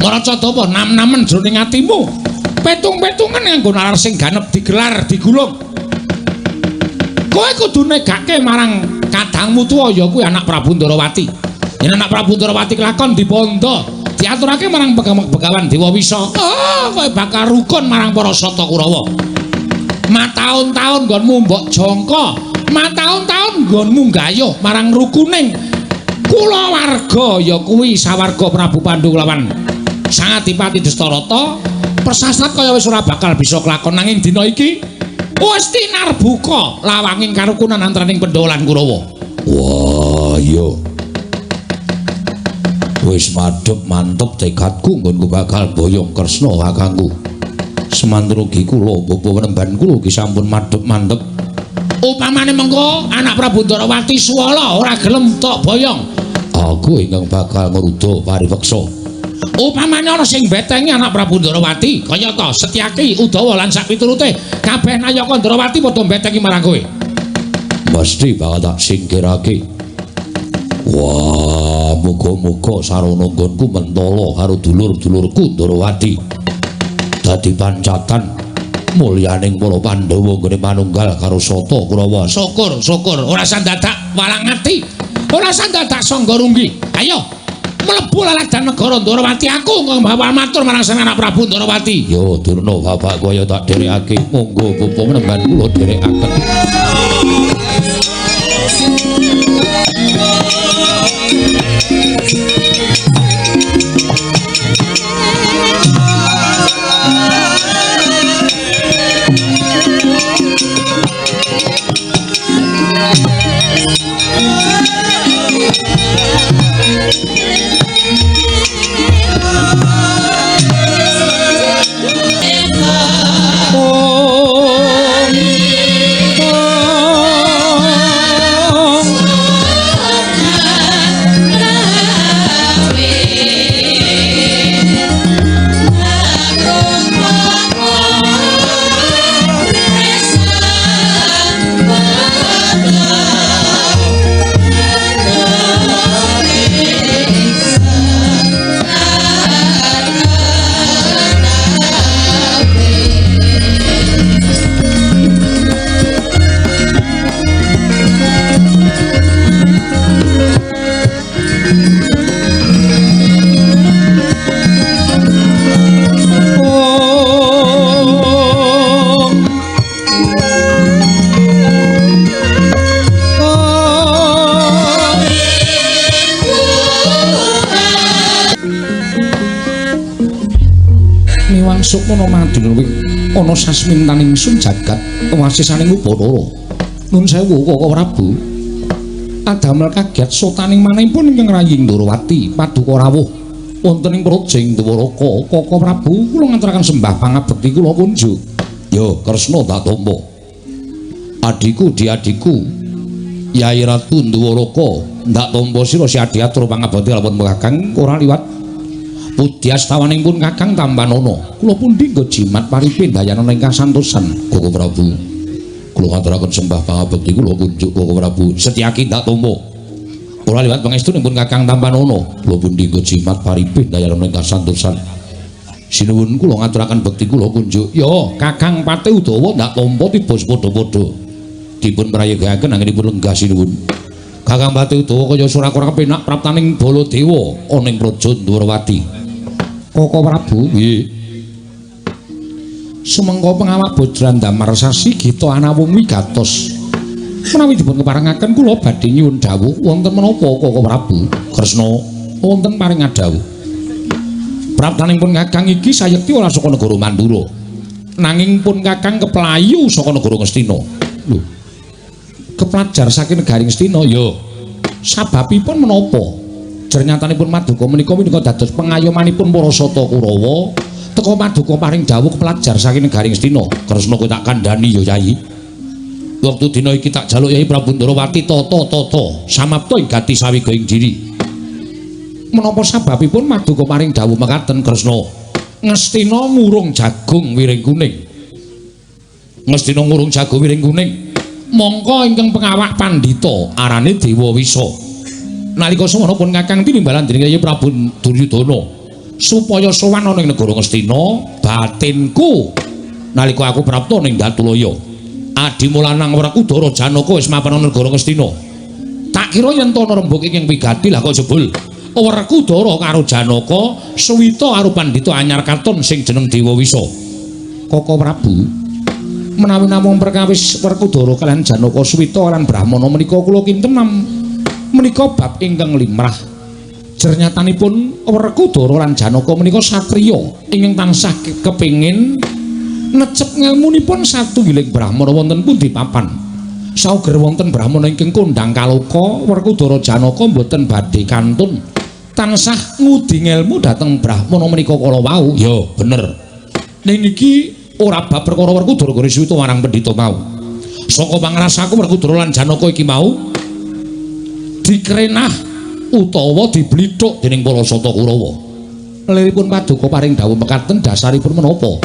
Maraca dapa nam-namen jroning atimu. Petung-petungan nganggo nalar sing ganep digelar digulung. Kowe kudu negake marang kadangmu tuwa ya kuwi anak Prabu Ndarawati. Yen anak Prabu Ndarawati kelakon dibondo, diaturake marang Begawan Dewa Wisa. Oh, kowe bakal rukun marang para Sata Kurawa. Mataun-taun nggonmu mbok jangka, mataun-taun nggonmu gayuh marang rukuning kulawarga ya kuwi sawarga Prabu Pandu lawan Sang Adipati Dastarata. Persasat kaya wis ora bakal bisa kelakon nanging dina iki wis tinarbuka lawanging karukunan antaraning Pandhawa lan Kurawa. Wah, iya. Wis madhep mantep tekadku nggonku bakal boyong Kresna kakangku. Semantun ugi kula bapa penemban kula ugi sampun madhep mantep. Upamane mengko anak Prabu Ndarawati suwala ora gelem tok boyong, aku ingkang bakal ngruda paripeksa. Upamane ana sing betengi anak Prabu Ndarawati kaya ta Setyaki, Udawa lan sakpiturute kabeh nayaka Ndarawati padha betengi marang kowe. Mesti bakal tak singkirake. Wah, muga-muga sarana nggonku mentala karo dulur-dulurku Ndarawati. Dadi pancatan mulyaning para Pandhawa nggone manunggal karo Sata Kurawa. Syukur, syukur, ora usah dadak walang ati. Ora usah dadak sangga runggi. Ayo mlebu laladan negara Ndarawati aku nggawa matur marang sang anak Prabu Ndarawati. Yo Durna bapakku ayo tak dherekake. Monggo bapa penemban kula dherekaken. Sukmana madina ana sasmintaning sun jagat wasisaning Upacara. Nun sewu Kaka Prabu. Adamel kaget sotaning manahipun ingkang rayi Ndarawati paduka rawuh wonten ing praja ing Dwaraka. Kaka Prabu kula ngaturaken sembah pangabekti kula kunjuk. Yo Kresna tak tampa. Adhiku diadhiku Yai Ratu Ndwaraka ndak tampa sira si adhi atur pangabekti lamun Kakang ora liwat pudyastawan pun Kakang tampanana. Kula pundi nggo jimat paripin dayanana ingkang santosan Kaka Prabu. Kula ngaturaken sembah pangabekti kula kunjuk Kaka Prabu. Setyaki ndak tampa. Ora liwat pangestunipun Kakang tampanana. Kula pundi nggo jimat paripin dayanana ingkang santosan. Sinuwun kula ngaturaken bekti kula kunjuk. Yo Kakang Pati Udawa ndak tampa tiba padha-padha. Dipun prayogakaken anggenipun lenggah sinuwun. Kakang Pati Udawa kaya ora kepenak praptaning Baladewa ana ing praja Ndwarawati. Kaka Prabu nggih. Sumengko pengawak Bajrandamar sasi gita anawung wigatos. Menawi dipun keparengaken kula badhe nyuwun dawuh wonten menapa Kaka Prabu? Kresna wonten paring dawuh. Praptaning pun Kakang iki sayekti ora saka negara Mandura. Nanging pun Kakang keplayu saka negara Ngastina. Lho. Keplajar saking negari Ngastina ya. Sababipun menapa? Jernyatanipun Maduka menika menika dados pengayomanipun para Sata Kurawa teka Maduka paring dawuh kepelajar saking negari Ngastina. Kresna kowe tak kandhani ya Yai. Wektu dina iki tak jaluk Yai Prabu Ndrawati tata-tata samapta ing gati sawiga ing diri. Menapa sababipun maduka paring dawuh mekaten Kresna? Ngastina ngurung jagung wiring kuning. Ngastina ngurung jagung wiring kuning. Mongko ingkang pengawak pandhita arane Dewa Wisa. Nalika semana pun Kakang tinimbalan dening Yai Prabu Duryudana supaya sowan ana ing negara Ngastina, batinku nalika aku prapta ning Datulaya. Adimu lanang Werkudara Janaka wis mapan ana negara Ngastina. Tak kira yen to ana rembug ingkang wigati lah kok jebul Werkudara karo Janaka suwita karo pandhita anyar katon sing jeneng Dewa Wisa. Koko Prabu, menawi namung perkawis Werkudara kaliyan Janaka suwita lan Brahmana menika kula kinten menika bab ingkang limrah. Jernyatanipun Werkudara lan Janaka menika satriya ingkang tansah kepengin necep ngelmunipun satunggiling Brahmana wonten pundi papan. Sauger wonten Brahmana ingkang kondhang kaloka, Werkudara Janaka mboten badhe kantun tansah ngudi ngelmu dhateng Brahmana menika kala wau. Ya bener. Ning iki ora bab perkara Werkudara gore suwita marang pendhita mau. Saka pangrasaku Werkudara lan Janaka iki mau dikrenah utawa diblithuk dening para Sata Kurawa. Liripun paduka paring dawuh mekaten dasaripun menapa?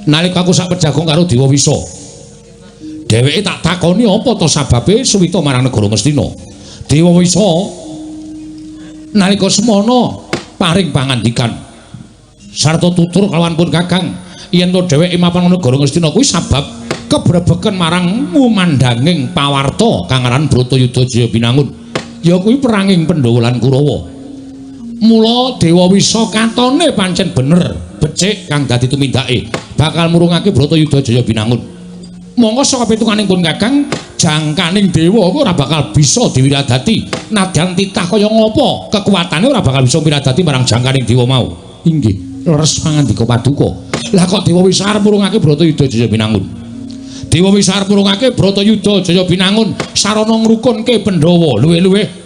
Nalika aku sak pejagong karo Dewa Wisa, dheweke tak takoni apa to sababe suwita marang negara Ngastina. Dewa Wisa nalika semana paring pangandikan sarta tutur kalawan pun Kakang yen to dheweke mapan negara Ngastina kuwi sabab kebrebeken marang ngumandhanging pawarta kang aran Bratayuda Jaya Binangun, ya kuwi peranging Pandhawa lan Kurawa. Mula Dewa Wisa katone pancen bener becik kang dadi tumindake bakal murungake Bratayuda Jaya Binangun. Monggo saka pitunganing pun Kakang, jangkaning dewa kuwi ora bakal bisa diwiradati. Nadyan titah kaya ngapa kekuatane ora bakal bisa wiradati marang jangkaning dewa mau. Inggih, leres pangandika paduka. Lah kok Dewa Wisa arep murungake Bratayuda Jaya Binangun? Dewa Wisa arep murungake Bratayuda Jaya Binangun sarana ngrukunke Pandhawa luwih-luwih.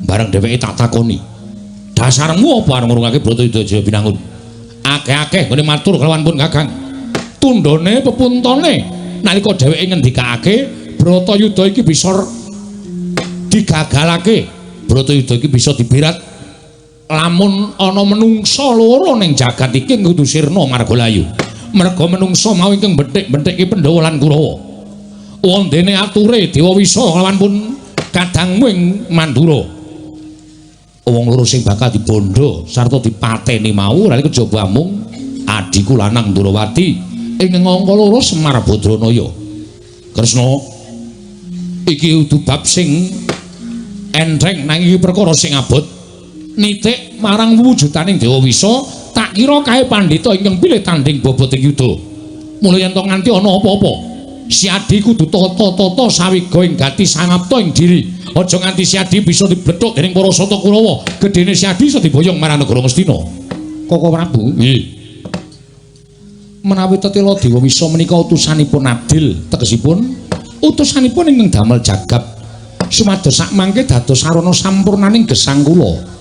Bareng dheweke tak takoni, dasarmu apa arep ngurungake Bratayuda Jaya Binangun? Akeh-akeh nggone matur kelawan pun Kakang. Tundhone pepuntone nalika dheweke ngendikake Bratayuda iki bisa digagalake, Bratayuda iki bisa diberat lamun ana menungsa loro ning jagat iki kudu sirna marga layu. Merga menungsa mau ingkang bethik-bethike Pandhawa lan Kurawa. Wondene ature Dewa Wisa kelawan pun kadangmu ing Mandura. Wong loro sing bakal dibondo sarta dipateni mau ora kejaba amung adhiku lanang Ndrawati ing angka loro Semar Badranaya. Kresna, iki kudu bab sing entheng nanging iki perkara sing abot. Nitik marang wujudaning Dewa Wisa, tak kira kae pandhita ingkang pilih tanding bobot ing yuda. Mula yen to nganti ana apa-apa, si Adi kudu tata-tata sawiga ing gati samapta ing diri. Aja nganti si Adi bisa diblethuk dening para Sata Kurawa. Gedene si Adi iso diboyong marang negara Ngastina. Koko Prabu, nggih. Menawi tetela Dewa Wisa menika utusanipun adil, tegesipun utusanipun ingkang damel jagab sumados sakmangke dados sarana sampurnaning gesang kula.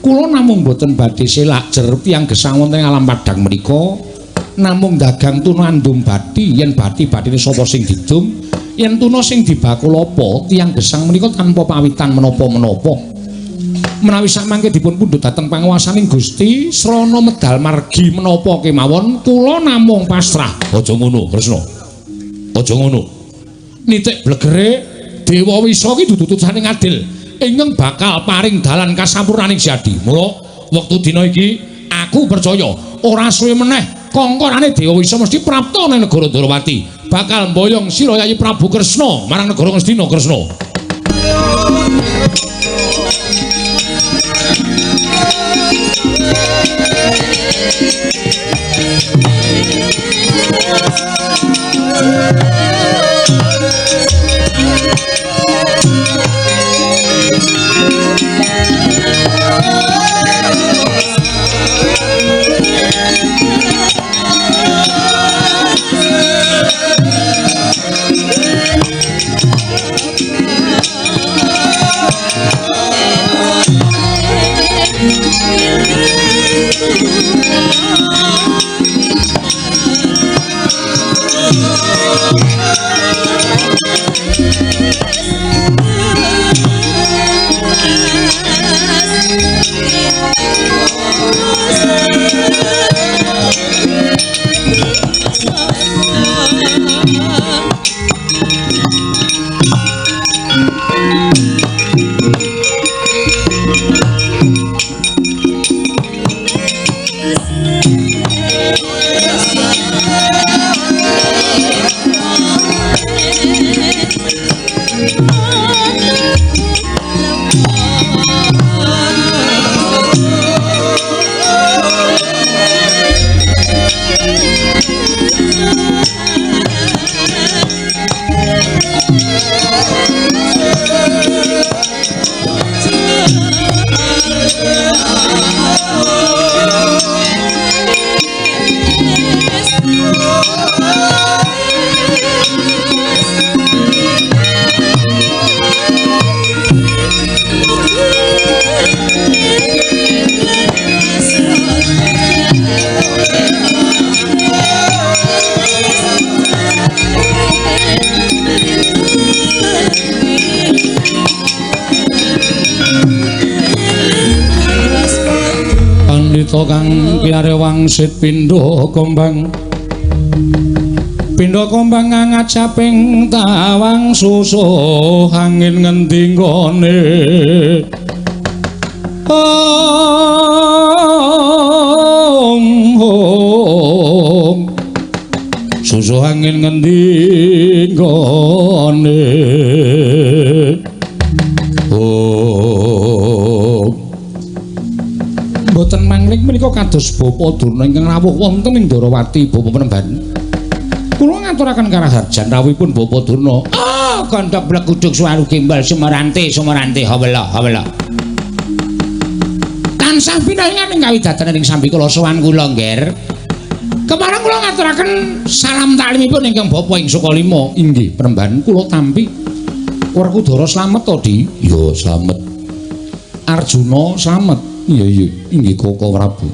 Kula namung boten badhe selak jer tiyang gesang wonten alam padhang menika namung dagang tuna andum bathi, yen bathi-bathine sapa sing didum, yen tuna sing dibakul apa, tiyang gesang menika tanpa pawitan menapa-menapa. Menawi sakmangke dipun pundhut dhateng panguwasaning Gusti srana medal margi menapa kemawon, kula namung pasrah. Aja ngono, Kresna. Aja ngono. Nitik blegere Dewa Wisa ki dudu utusane adil ingkang bakal paring dalan kasampurnaning Si Adi. Mula wektu dina iki aku percaya ora suwe meneh kongkorane Dewa Wisa mesti prapta nang negara Ndrawati, bakal mboyong sira Yayi Prabu Kresna marang negara Ngastina. Kresna. Pandhita kang piyare wangsit pindha kembang pindha kembang ngajaping tawang susuh angin ngendi nggone ong ong susuh angin ngendi nggone ong. Mboten mangling menika kados Bapa Durna ingkang rawuh wonten ing Ndorowati Bapa Penemban. Kula ngaturaken karaharjan rawuhipun Bapa Durna. Ah, gandhak blegudug suwaru gembal sumarante sumarante hawela hawela. Tansah pinaringan ing kawidatan ing sambikala sowan kula, Ngger. Kepareng kula ngaturaken salam taklimipun ingkang Bapa ing Sukalima. Inggih, Penemban kula tampi. Werkudara slamet to, Di? Ya, slamet. Arjuna slamet. Iya iya, inggih Koko Prabu.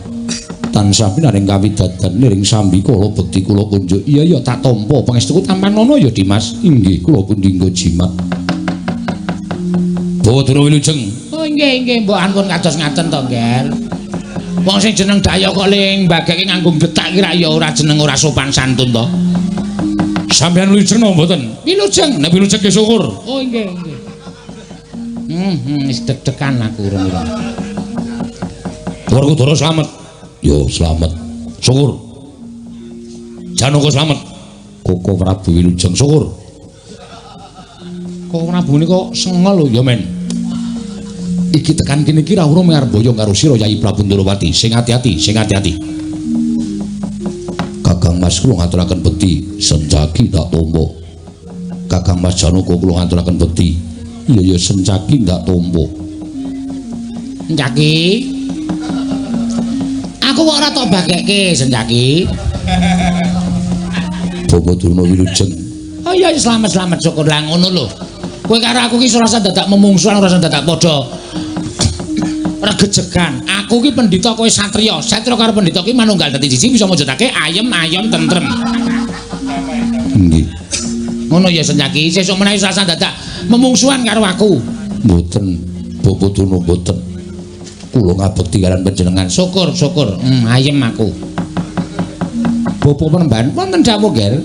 Tansah pinaring kawidadan ning sambikala bekti kula kunjuk. Iya iya tak tampa pangestuku tampanana ya Dimas. Inggih kula pundi nggo jimat. Bawa Durna wilujeng. Oh inggih inggih mbok ampun kados ngaten to, Ngger. Wong sing jeneng daya kok ling mbageke nganggo betak ki ra ya ora jeneng ora sopan santun to. Sampeyan wilujeng napa mboten? Wilujeng. Nek wilujeng ki syukur. Oh inggih inggih. Wis deg-degan aku urung-urung. Werkudara slamet. Yo slamet. Syukur. Janaka slamet. Koko Prabu wilujeng syukur. Koko Prabu menika sengel lho ya men. Iki tekan kene iki ra urung arep boyong karo sira Yayi Prabu Ndorowati. Sing ati-ati, sing ati-ati. Kakang Mas kula ngaturaken bekti, sencaki tak tampa. Kakang Mas Janaka kula ngaturaken bekti. Iya ya sencaki ndak tampa. Sencaki. Aku kok ora tok bagekke Sencaki. Bapa Durna wilujeng. Oh iya slamet-slamet syukur lah ngono lho. Kowe karo aku ki ora usah dadak memungsuhan, ora usah dadak padha regejegan. Aku ki pendhita kowe satriya. Satriya karo pendhita ki manunggal dadi siji bisa mujudake ayem-ayem tentrem. Nggih. Ngono ya Sencaki, sesuk menawi ora usah dadak memungsuhan karo aku. Mboten, Bapa Durna mboten. Kula ngabekti kalian panjenengan. Syukur, syukur. Ayem aku. Bapa Penemban wonten dawuh, Ger.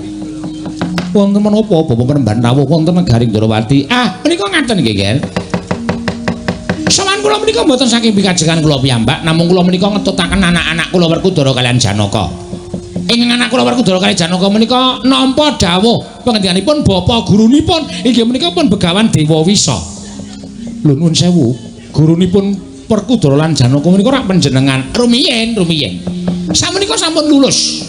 Wonten menapa Bapa Penemban rawuh wonten negari Ndorowati? Ah, menika ngaten nggih, Ger. Sowan kula menika mboten saking pikajengan kula piyambak, namung kula menika ngetutaken anak-anak kula Werkudara kalian Janaka. Ingkang anak kula Werkudara kalian Janaka menika nampa dawuh pangendikanipun bapa gurunipun inggih menika pun Begawan Dewa Wisa. Lho nuwun sewu, gurunipun Werkudara lan Janaka menika rak panjenengan rumiyin rumiyin. Samenika sampun lulus.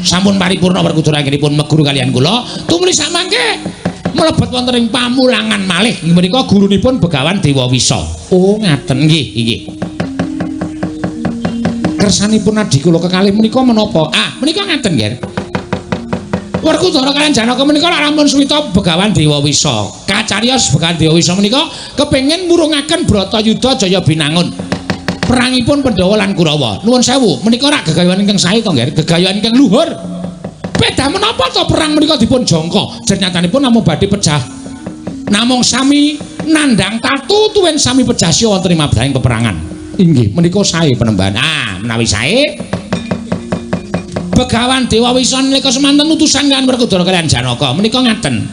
Sampun paripurna Werkudara anggenipun meguru kalian kula, tumuli samangke mlebet wonten ing pamulangan malih inggih menika gurunipun Begawan Dewa Wisa. Oh ngaten nggih nggih. Kersanipun adhi kula kekalih menika menapa? Ah menika ngaten nggih. Werkudara kalian Janaka menika lak rampun suwita Begawan Dewa Wisa. Kacariyos Begawan Dewa Wisa menika kepengin murungaken Bratayuda Jaya Binangun. Perangipun Pandhawa lan Kurawa. Nuwun sewu, menika rak gegayuhan ingkang sae to, Nggih? Gegayuhan ingkang luhur. Beda menapa to perang menika dipun jangka? Jernyatanipun namung badhe pejah. Namung sami nandhang tatu tuwin sami pejah siya wonten ing mabrahing peperangan. Inggih, menika sae Penemban. Ah, menawi sae Begawan Dewa Wisa nalika semanten utusan kalian Werkudara kalian Janaka menika ngaten.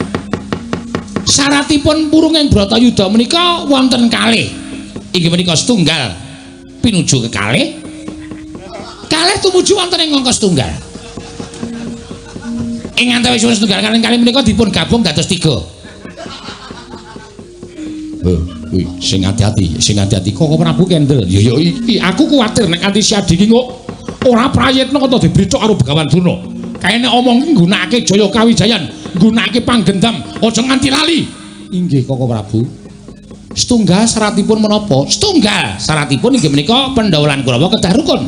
Syaratipun purunging Bratayuda menika wonten kalih. Inggih menika setunggal pinuju kekalih. Kalih tumuju wonten ing angka setunggal. Ing antawisipun setunggal kalih kalih menika dipun gabung dados 3. Kuwi sing ati-ati, sing ati-ati Koko Prabu kendel. Ya ya iki aku kuwatir nek anti si Adi iki kok Ora prayitna kok dibricok karo Begawan Durna. Kaene omong iki nggunakake Jaya Kawijayan, nggunakake panggendam, aja nganti lali. Inggih Koko Prabu. Setunggal syaratipun menapa? Setunggal syaratipun inggih menika Pandhawa lan Kurawa kedah rukun.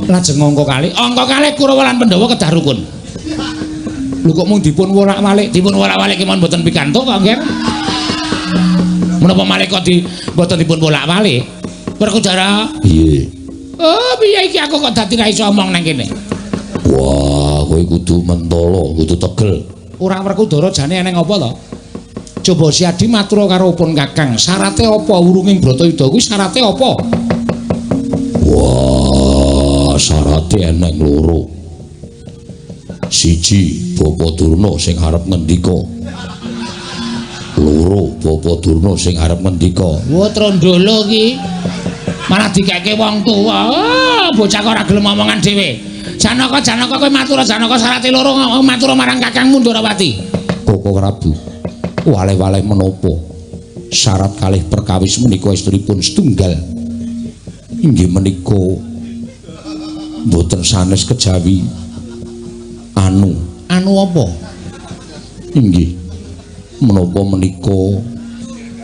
Lajeng angka kalih, angka kalih Kurawa lan Pandhawa kedah rukun. Lho kok mung dipun wolak-walik, dipun wolak-walik kemawon mboten pikantuk kok, Nggih. Menapa malih kok di mboten dipun wolak-walik? Werkudara, Piye? Oh, piye iki aku kok dadi ra iso omong nang kene? Wah, kowe kudu mentolo, kudu tegel. Ora Werkudara jane eneng apa to? Coba Siadi matur karo pun Kakang, syarate apa wurunging Bratayuda kuwi syarate apa? Wah, syarate eneng loro. Siji, Bapa Durna sing arep ngendika. Loro, Bapa Durna sing arep ngendika. Wah, trondolo iki. Malah dikeke wong tuwa. Oh, bocah kok ora gelem omongan dhewe. Janaka, Janaka kowe matur Janaka syarate loro matur marang Kakangmu Ndrawati. Koko Prabu, waleh-waleh menapa? Syarat kalih perkawis menika estunipun setunggal. Inggih menika mboten sanes kejawi anu. Anu apa? Inggih. Menapa menika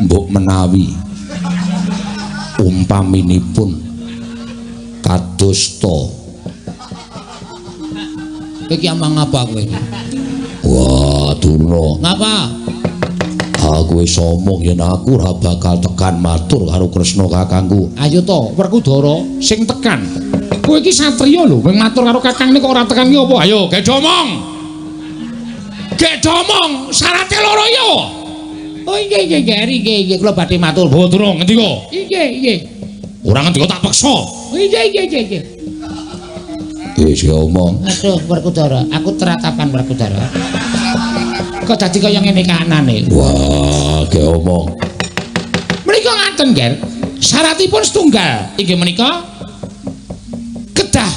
mbok menawi umpaminipun kadosta. Iki omong apa kowe iki? Wah, Durna. Ngapa? Aku wis omong yen aku ora bakal tekan matur karo Kresna kakangku. Ayo to, Werkudara sing tekan. Kowe iki satriya lho, mung matur karo kakangne kok ora tekan ki apa? Ayo, gedhe omong. Gedhe omong, syarate loro ya. Oh inggih inggih inggih inggih inggih kula badhe matur. Bawa Durna ngendika? Inggih inggih. Ora ngendika tak peksa. Inggih inggih inggih inggih. Wis omong. Aduh Werkudara, aku teratapan Werkudara. Kok dadi kaya ngene kahanane? Wah, ge omong. Menika ngaten, Ger. Syaratipun setunggal, inggih menika kedah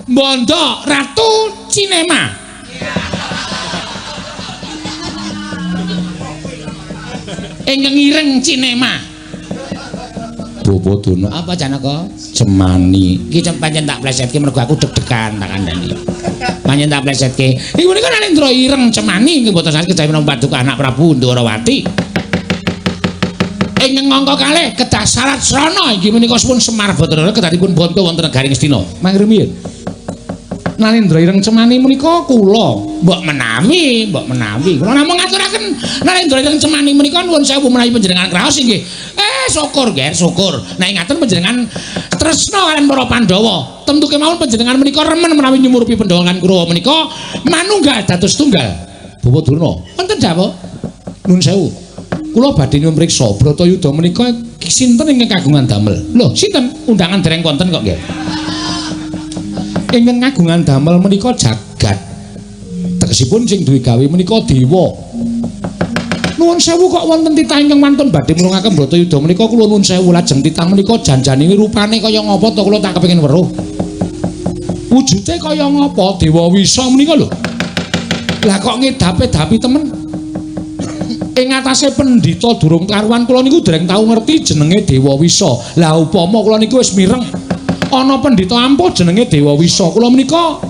mbondo Ratu Cinema. Ingkang ireng Cinema. Bapa Durna. Apa Janaka? Cemani. Iki pancen tak plesetke mergo aku deg-degan tak kandhani. Pancen tak plesetke. Iku menika Narendra ireng Cemani inggih mboten saged kejawi menapa paduka anak Prabu Ndrawati. Ingkang angka kalih kedah syarat srana inggih menika suwun Semar Bathara kedahipun bonto wonten negari Ngastina. Mangke rumiyin. Narendra ireng Cemani menika kula mbok menawi, mbok menawi. Kula namung ngaturaken Narendra ireng Cemani menika nuwun sewu menawi panjenengan kraos inggih. Syukur Ger, syukur. Nek ngaten panjenengan tresna kaliyan para Pandhawa. Tentu kemawon panjenengan menika remen menawi nyumurupi Pandhawa lan Kurawa menika manunggal dados tunggal. Bapak Durna, wonten dawuh. Nuwun sewu. Kula badhe nyuwun priksa Bratayuda menika sinten ingkang kagungan damel? Lho, sinten? Undangan dereng wonten kok nggih. Ingkang kagungan damel menika jagat. Tegesipun sing duwe gawe menika dewa. Nuwun sewu kok wonten titah ingkang wantun badhe mulungaken Bratayuda menika kula nuwun sewu lajeng titah menika janjane rupane kaya ngapa to kula tak kepengin weruh. Wujude kaya ngapa Dewa Wisa menika lho. Lah kok ngedape-dapi temen. Ing atase pendhita durung karuan kula niku dereng tau ngerti jenenge Dewa Wisa. Lah upama kula niku wis mireng ana pendhita ampuh jenenge Dewa Wisa. Kula menika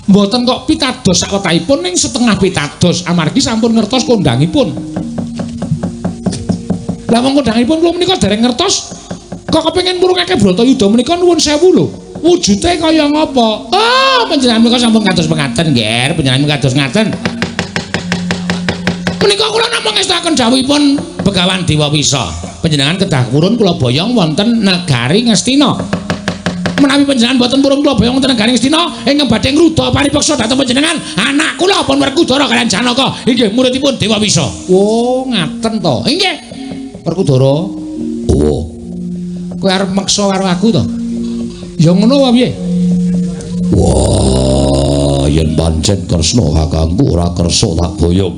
mboten kok pitados sakwetahipun ning setengah pitados amargi sampun ngertos kondangipun. Lah wong kondangipun kula menika dereng ngertos kok kepengin murungake Bratayuda menika nuwun sewu lho. Wujude kaya ngapa? Oh, panjenengan menika sampun kados pengaten, Nger. Panjenengan kados ngaten. Menika kula namung ngestakaken dawuhipun Begawan Dewa Wisa. Panjenengan kedah purun kula boyong wonten negari Ngastina. Menawi panjenengan boten purun kula boyong wonten negari Ngastina ingkang badhe ngruda paripeksa dhateng panjenengan anak kula pun Werkudara kaliyan Janaka inggih muridipun Dewa Wisa. Oh, ngaten to. Inggih. Werkudara. Oh. Kowe arep meksa karo aku to? Ya ngono wae piye? Wah, yen pancen Kresna kakangku ora kersa tak boyong.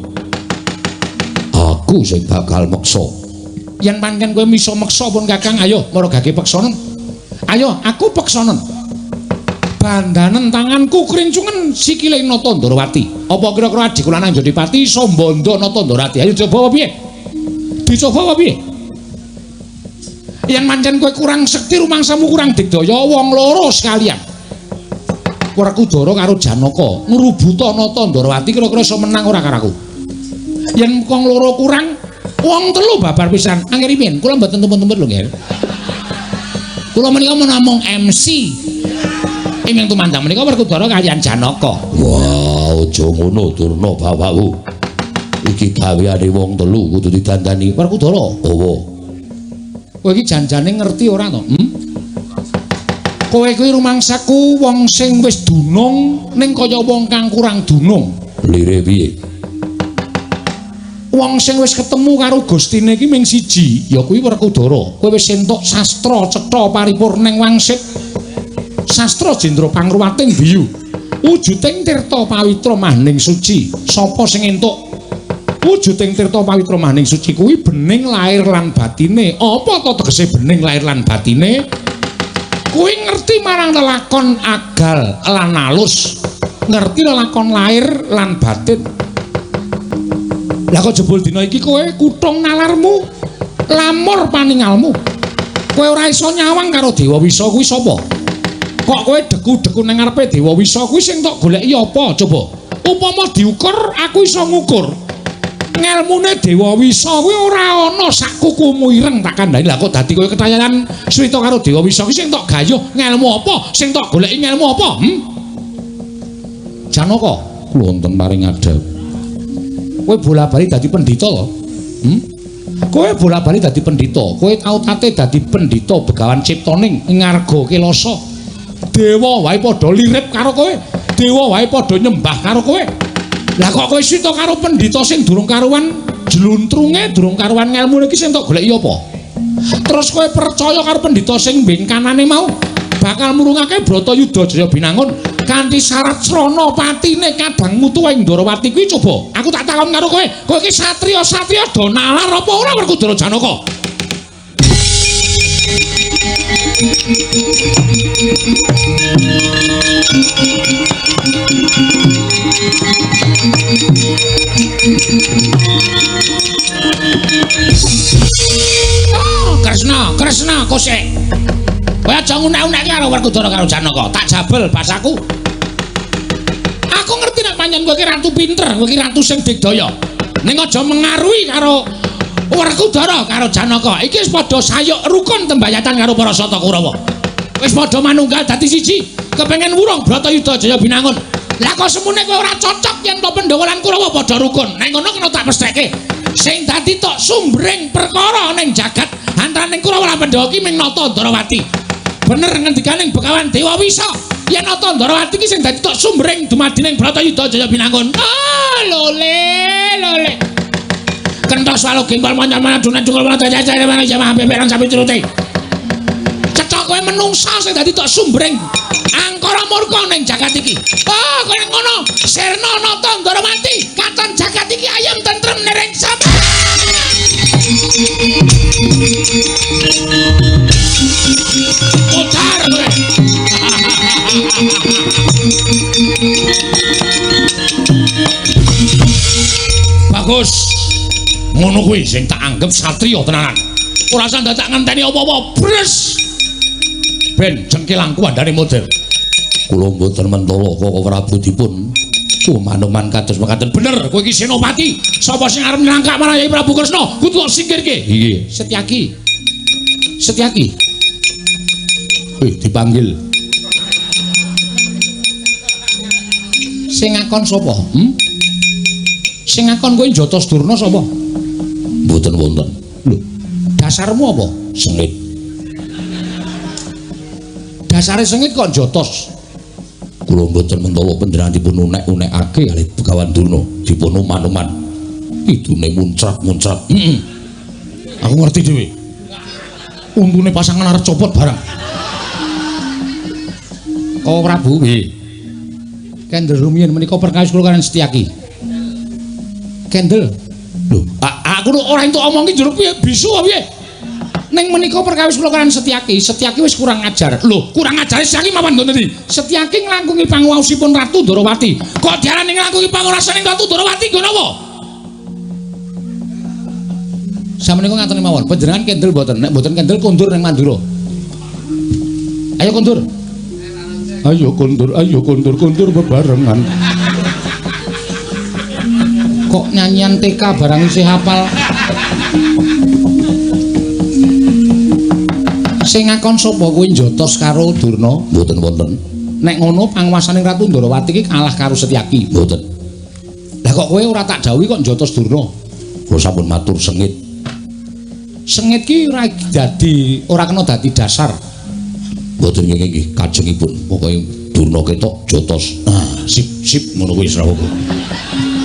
Aku sing bakal meksa. Yen pancen kowe iso meksa pun Kakang, ayo maragake peksanen. Ayo, aku peksanen. Bandanen tanganku krincungen sikile Nata Ndrawati. Apa kira-kira adhiku lanang Jodipati iso mbondo Nata Ndrawati? Ayo coba apa piye? Dicoba apa piye? Yen pancen kowe kurang sekti rumangsamu kurang digdaya wong loro sekalian. Werkudara karo Janaka ngrubuta Nata Ndorowati kira-kira iso menang ora karo aku. Yen wong loro kurang, wong telu babar pisan. Angger riyin kula mboten tumpun-tumpun lho nggih. Kula menika namung MC. Ingkang tumandang menika Werkudara kaliyan Janaka. Wah, aja ngono Durna bapakku. Iki gaweane wong telu kudu didandani. Werkudara, owo. Kowe iki janjane ngerti ora to? Kowe kuwi rumangsaku wong sing wis dunung ning kaya wong kang kurang dunung. Lire piye? Wong sing wis ketemu karo Gustine iki ming siji, ya kuwi Werkudara. Kowe wis entuk sastra cetha paripurning wangsit. Sastra jendra pangruwating biyu. Wujuding tirta pawitra mahning suci. Sapa sing entuk wujuding tirta pawitra mahning suci kuwi bening lahir lan batine. Apa to tegese bening lahir lan batine? Kuwi ngerti marang lelakon agal lan alus, ngerti lelakon lahir lan batin. Lah kok jebul dina iki kowe kutung nalarmu, lamur paningalmu. Kowe ora iso nyawang karo Dewa Wisa kuwi sapa? Kok kowe deku-deku nang ngarepe Dewa Wisa kuwi sing tok goleki apa coba? Upama diukur aku iso ngukur. Ngelmune Dewa Wisa kuwi ora ana sak kukumu ireng tak kandhani. Lah kok dadi kowe ketayanan swita karo Dewa Wisa kuwi sing tok gayuh ngelmu apa? Sing tok goleki ngelmu apa? Janaka, kula wonten paring adhep. Kowe bola-bali dadi pendhita lho. Kowe bola-bali dadi pendhita. Kowe tau tate dadi pendhita Begawan Ciptaning ngarga Kelasa. Dewa wae padha lirip karo kowe. Dewa wae padha nyembah karo kowe. Lah kok kowe swita karo pendhita sing durung karuan jluntrunge, durung karuan ngelmune iki sing tok goleki apa? Terus kowe percaya karo pendhita sing mbengkanane mau bakal murungake Bratayuda Jaya Binangun kanthi syarat srana patine kadang mutu ing Ndorowati kuwi coba. Aku tak takon karo kowe, kowe iki satriya-satriya do nalar apa ora Werkudara Janaka? Oh, Kresna, Kresna kosek. Kowe aja ngunek-unekke karo Werkudara karo Janaka. Tak jabel basaku. Aku ngerti nek pancen kowe iki ratu pinter, kowe iki ratu sing digdaya. Ning aja mengaruhi karo Werkudara karo Janaka. Iki wis padha sayuk rukun tembayatan karo para Sata Kurawa. Wis padha manunggal dadi siji, kepengen wurung Bratayuda Jaya Binangun. Lah kok semune kowe ora cocok yen to Pandhawa lan Kurawa padha rukun. Neng ngono kena tak pestheke. Sing dadi tok sumbering perkara ning jagat antaraning Kurawa lan Pandhawa ki ming Nata Ndorowati. Bener ngendikaning Begawan Dewa Wisa yen Nata Ndorowati ki sing dadi tok sumbering dumadining Bratayuda Jaya Binangun. Ah, lole lole. Kentos walu gembal manyan-manyan dunan jungul manyan jajan manyan jamah beberan sapi turute. Cecok kowe menungsa sing dadi tok sumbering angkara murka ning jagat iki. Oh, kowe ngono. Sirna Nata Ndorowati, katon jagat iki ayem tentrem nereng sapa. Putar kowe. Bagus. Ngono kuwi sing tak anggap satriya tenanan. Ora usah dadak ngenteni apa-apa. Bres. Ben cengkilangku andane model. Kula mboten mentala Koko Prabu dipun kumanuman kados mekaten. Bener, kowe iki senopati. Sapa sing arep nylangkak marang Yai Prabu Kresna, kudu tak singkirke. Iya. Setyaki. Setyaki. Wih, dipanggil. Sing ngakon sapa? Sing ngakon kowe njotos Durna sapa? Mboten wonten. Lho, dasarmu apa? Sengit. Dasare sengit kok njotos? Kula mboten mentala panjenengan dipun unek-unekake kalih Begawan Durna, dipun uman-uman. Idune muncrat-muncrat. Aku ngerti dhewe. Untune pasangan arep copot barang. Kau Prabu, nggih. Kendel rumiyin menika perkawis kula kaliyan Setyaki. Kendel. Lho, aku ora entuk omong ki jero piye bisu apa piye? Ning menika perkawis kula kaliyan Setyaki, Setyaki wis kurang ajar. Lho, kurang ajare Setyaki mawon nggon endi? Setyaki nglangkungi panguwaosipun Ratu Ndorowati. Kok diarani nglangkungi panguwasaning Ratu Ndorowati nggon apa? Samenika ngaten mawon, panjenengan kendel mboten? Nek mboten kendel kondur ning Mandura. Ayo kondur. Ayo kondur, ayo kondur, kondur bebarengan. Kok nyanyian TK barang isih hafal. Sing ngakon sapa kuwi njotos karo Durna? Mboten wonten. Nek ngono panguwasaning Ratu Ndorowati iki kalah karo Setyaki. Mboten. Lah kok kowe ora tak dawuhi kok njotos Durna? Kula sampun matur sengit. Sengit ki ora dadi, ora kena dadi dasar. Mboten nggih nggih kajengipun. Pokoke Durna ketok jotos. Ah, sip sip ngono kuwi srawuh.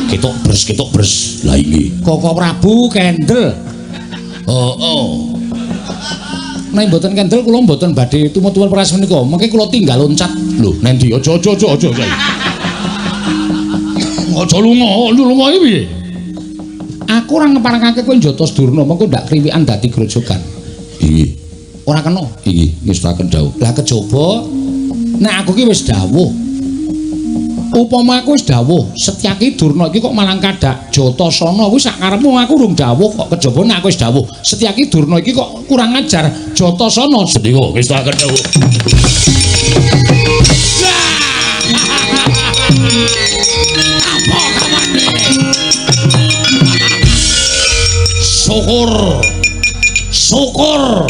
Ketok bres ketok bres. Lah inggih. Koko Prabu kendel. Heeh. Nek mboten kendel kula mboten badhe tumut-tumut peras menika. Mengke kula tinggal loncat. Lho, nendi aja aja aja aja. Aja lunga, lunga iki piye? Aku ora ngeparengake kowe njotos Durna, mengko ndak kriwikan dadi grojogan. Inggih. Ora kena. Inggih, ngestaken dawuh. Lah kejaba nek aku ki wis dawuh. Upama aku wis dawuh, Setyaki Durna iki kok malang kadak Jatasana kuwi sak karepmu aku urung dawuh kok kejaba nek aku wis dawuh. Setyaki Durna iki kok kurang ajar Jatasana. Sendika ngestaken dawuh. Apa kawane? Syukur. Syukur.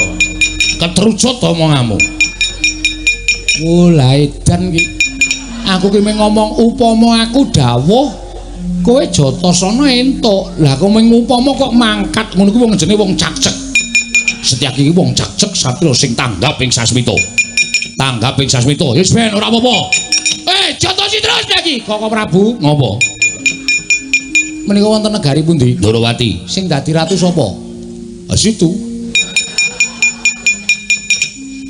Ketrucut omonganmu. Oh, lah edan ki. Aku ki mung ngomong upama aku dawuh kowe Jatasana entuk. Lah kowe mung upama kok mangkat ngono kuwi wong jenenge wong cakcek. Setyaki iki wong cakcek satria sing tanggap ing sasmita. Tanggap ing sasmita. Wis ben ora apa-apa. Jotosi terus lagi. Koko Prabu ngopo? Menika wonten negari pundi? Ndorowati. Sing dadi ratu sapa? Ah situ.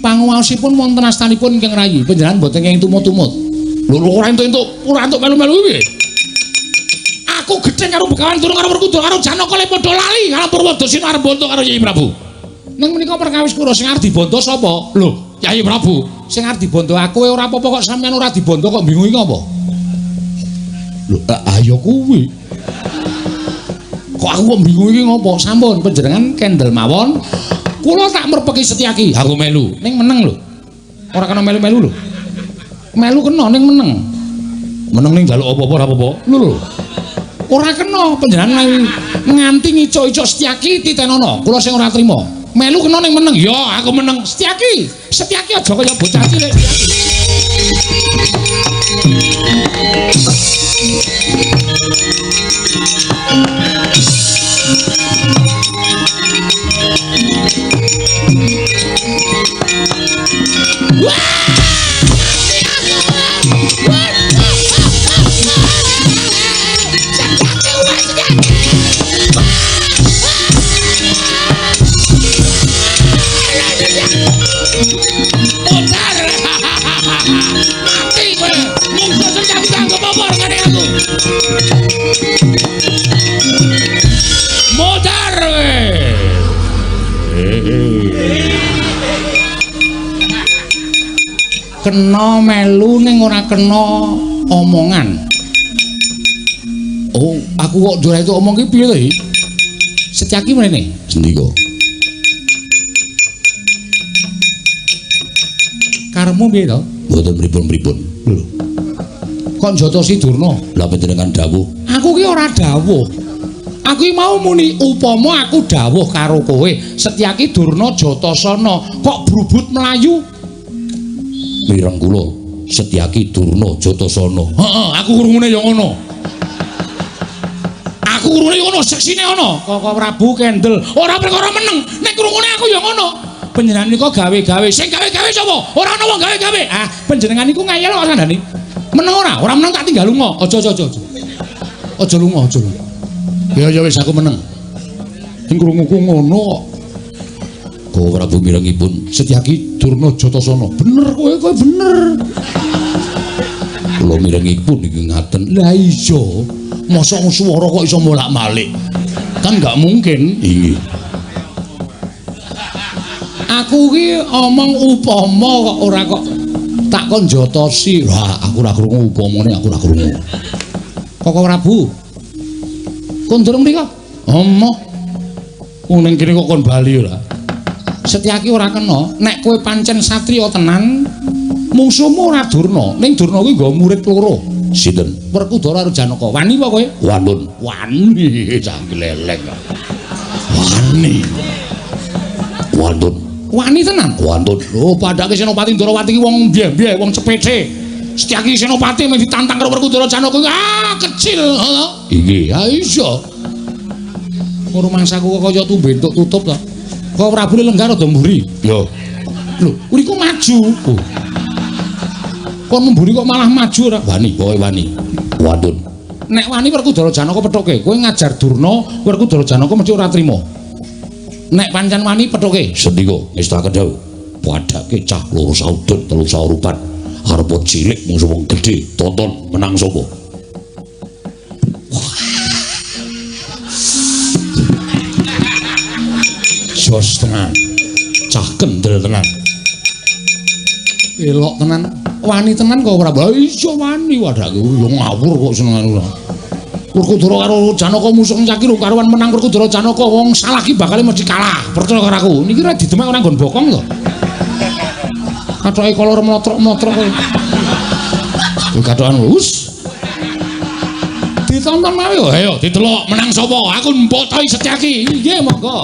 Panguwaosipun wonten astanipun ingkang rayi. Panjenengan mboten kenging tumut-tumut. Lho ora entuk-entuk, ora entuk melu-melu piye? Aku gedheng karo Begawan Durna karo Werkudara karo Janaka le padha lali karo Purwadasena arep bonto karo Yai Prabu. Ning menika perkawis kura sing arep dibondo sapa? Lho, Yai Prabu. Sing arep dibondo aku ora apa-apa kok sampeyan ora dibondo kok bingung iki apa? Lho, ayo kuwi. Kok aku kok bingung iki ngopo? Sampun panjenengan kendel mawon. Kula tak merpeki Setyaki. Aku melu. Ning meneng lho. Ora kena melu-melu lho. Melu kena ning meneng. Meneng ning njaluk apa-apa ora apa-apa. Lho lho. Ora kena panjenengan nganti ngicuk-icuk Setyaki titenono. Kula sing ora trima. Melu kena ning meneng. Ya, aku meneng. Setyaki. Setyaki aja kaya bocah cilik Setyaki. Wah! Mati kowe. Mungsu Setyaki kanggo popor ngene aku. Modar kowe. Kena melu ning ora kena omongan. Oh, aku kok ora itu omong ki piye to iki? Setyaki mrene. Sendika. Karepmu piye to? Mboten pripun-pripun. Lho. Kok njotosi Durna? Lah panjenengan dawuh. Aku ki ora dawuh. Aku ki mau muni upama aku dawuh karo kowe, Setyaki Durna Jatasana kok brubut mlayu. Mireng kula Setyaki Durna Jatasana. Heeh, aku krungune ya ngono. Aku krungune ngono, seksine ana. Koko Prabu kendel. Ora perkara meneng, nek krungune aku ya ngono. Panjenengan nika gawe-gawe. Sing gawe-gawe sapa? Ora ana wong gawe-gawe. Ah, panjenengan niku ngayal kok kandhane. Meneng ora? Ora meneng tak tinggal lunga. Aja aja aja. Aja lunga, aja lunga. Ya ya wis aku meneng. Ing krunguku ngono kok. Koko Prabu mirengipun Setyaki Durna Jatasana. Bener kowe, kowe bener. Kula mirengipun iki ngaten. Lah iya, mosok swara kok iso bolak-balik. Kan gak mungkin. Inggih. Aku ki omong upama kok ora kok tak kon jotosi. Wah, aku ora krungu upamane, aku ora krungu. Koko Prabu. Kondur mriko. Omoh. Wong ning kene kok kon bali ora. Setyaki ora kena. Nek kowe pancen satriya tenan, mungsuhmu ora Durna. Ning Durna kuwi nggawa murid loro. Sinten? Werkudara karo Janaka. Wani apa kowe? Wanun. Wani, cah gleleng. Wani. Wantun. Wani tenan. Wantun. Lho, padake Senopati Ndorowati ki wong mbyeh-mbyeh, wong cepece. Setyaki Senopati mung ditantang karo Werkudara Janaka kuwi ah kecil, ngono. Inggih. Ya iya. Kok rumangsaku kok kaya tumbe entuk tutup to. Kok Prabu lenggah rada mburi. Yo. Lho, uriku maju. Oh. Kon mburi kok malah maju ora? Wani, pokoke wani. Wantun. Nek wani Werkudara Janaka pethuke, kowe ngajar Durna, Werkudara Janaka mesti ora trima. Nek pancen wani pethuke. Sendika ngestaken dawuh. Padake cah loro saudon telu saurupan. Arep cilik mungsuh wong gedhe, tonton menang sapa? Jos tenan. Cah kendel tenan. Elok tenan. Wani tenan kok Prabu. Iya wani wadake yo ngawur kok senengane ora. Werkudara karo Janaka musuh caki karuan menang Werkudara Janaka wong salah ki bakal mesti kalah. Percaya karo aku. Niki ora didemek ora nggon bokong to. Kathoke kolor mlotrok-mlotrok kowe. Kowe kathokan wus. Ditonton wae yo. Ayo didelok menang sapa? Aku mbotoi Setyaki. Nggih monggo.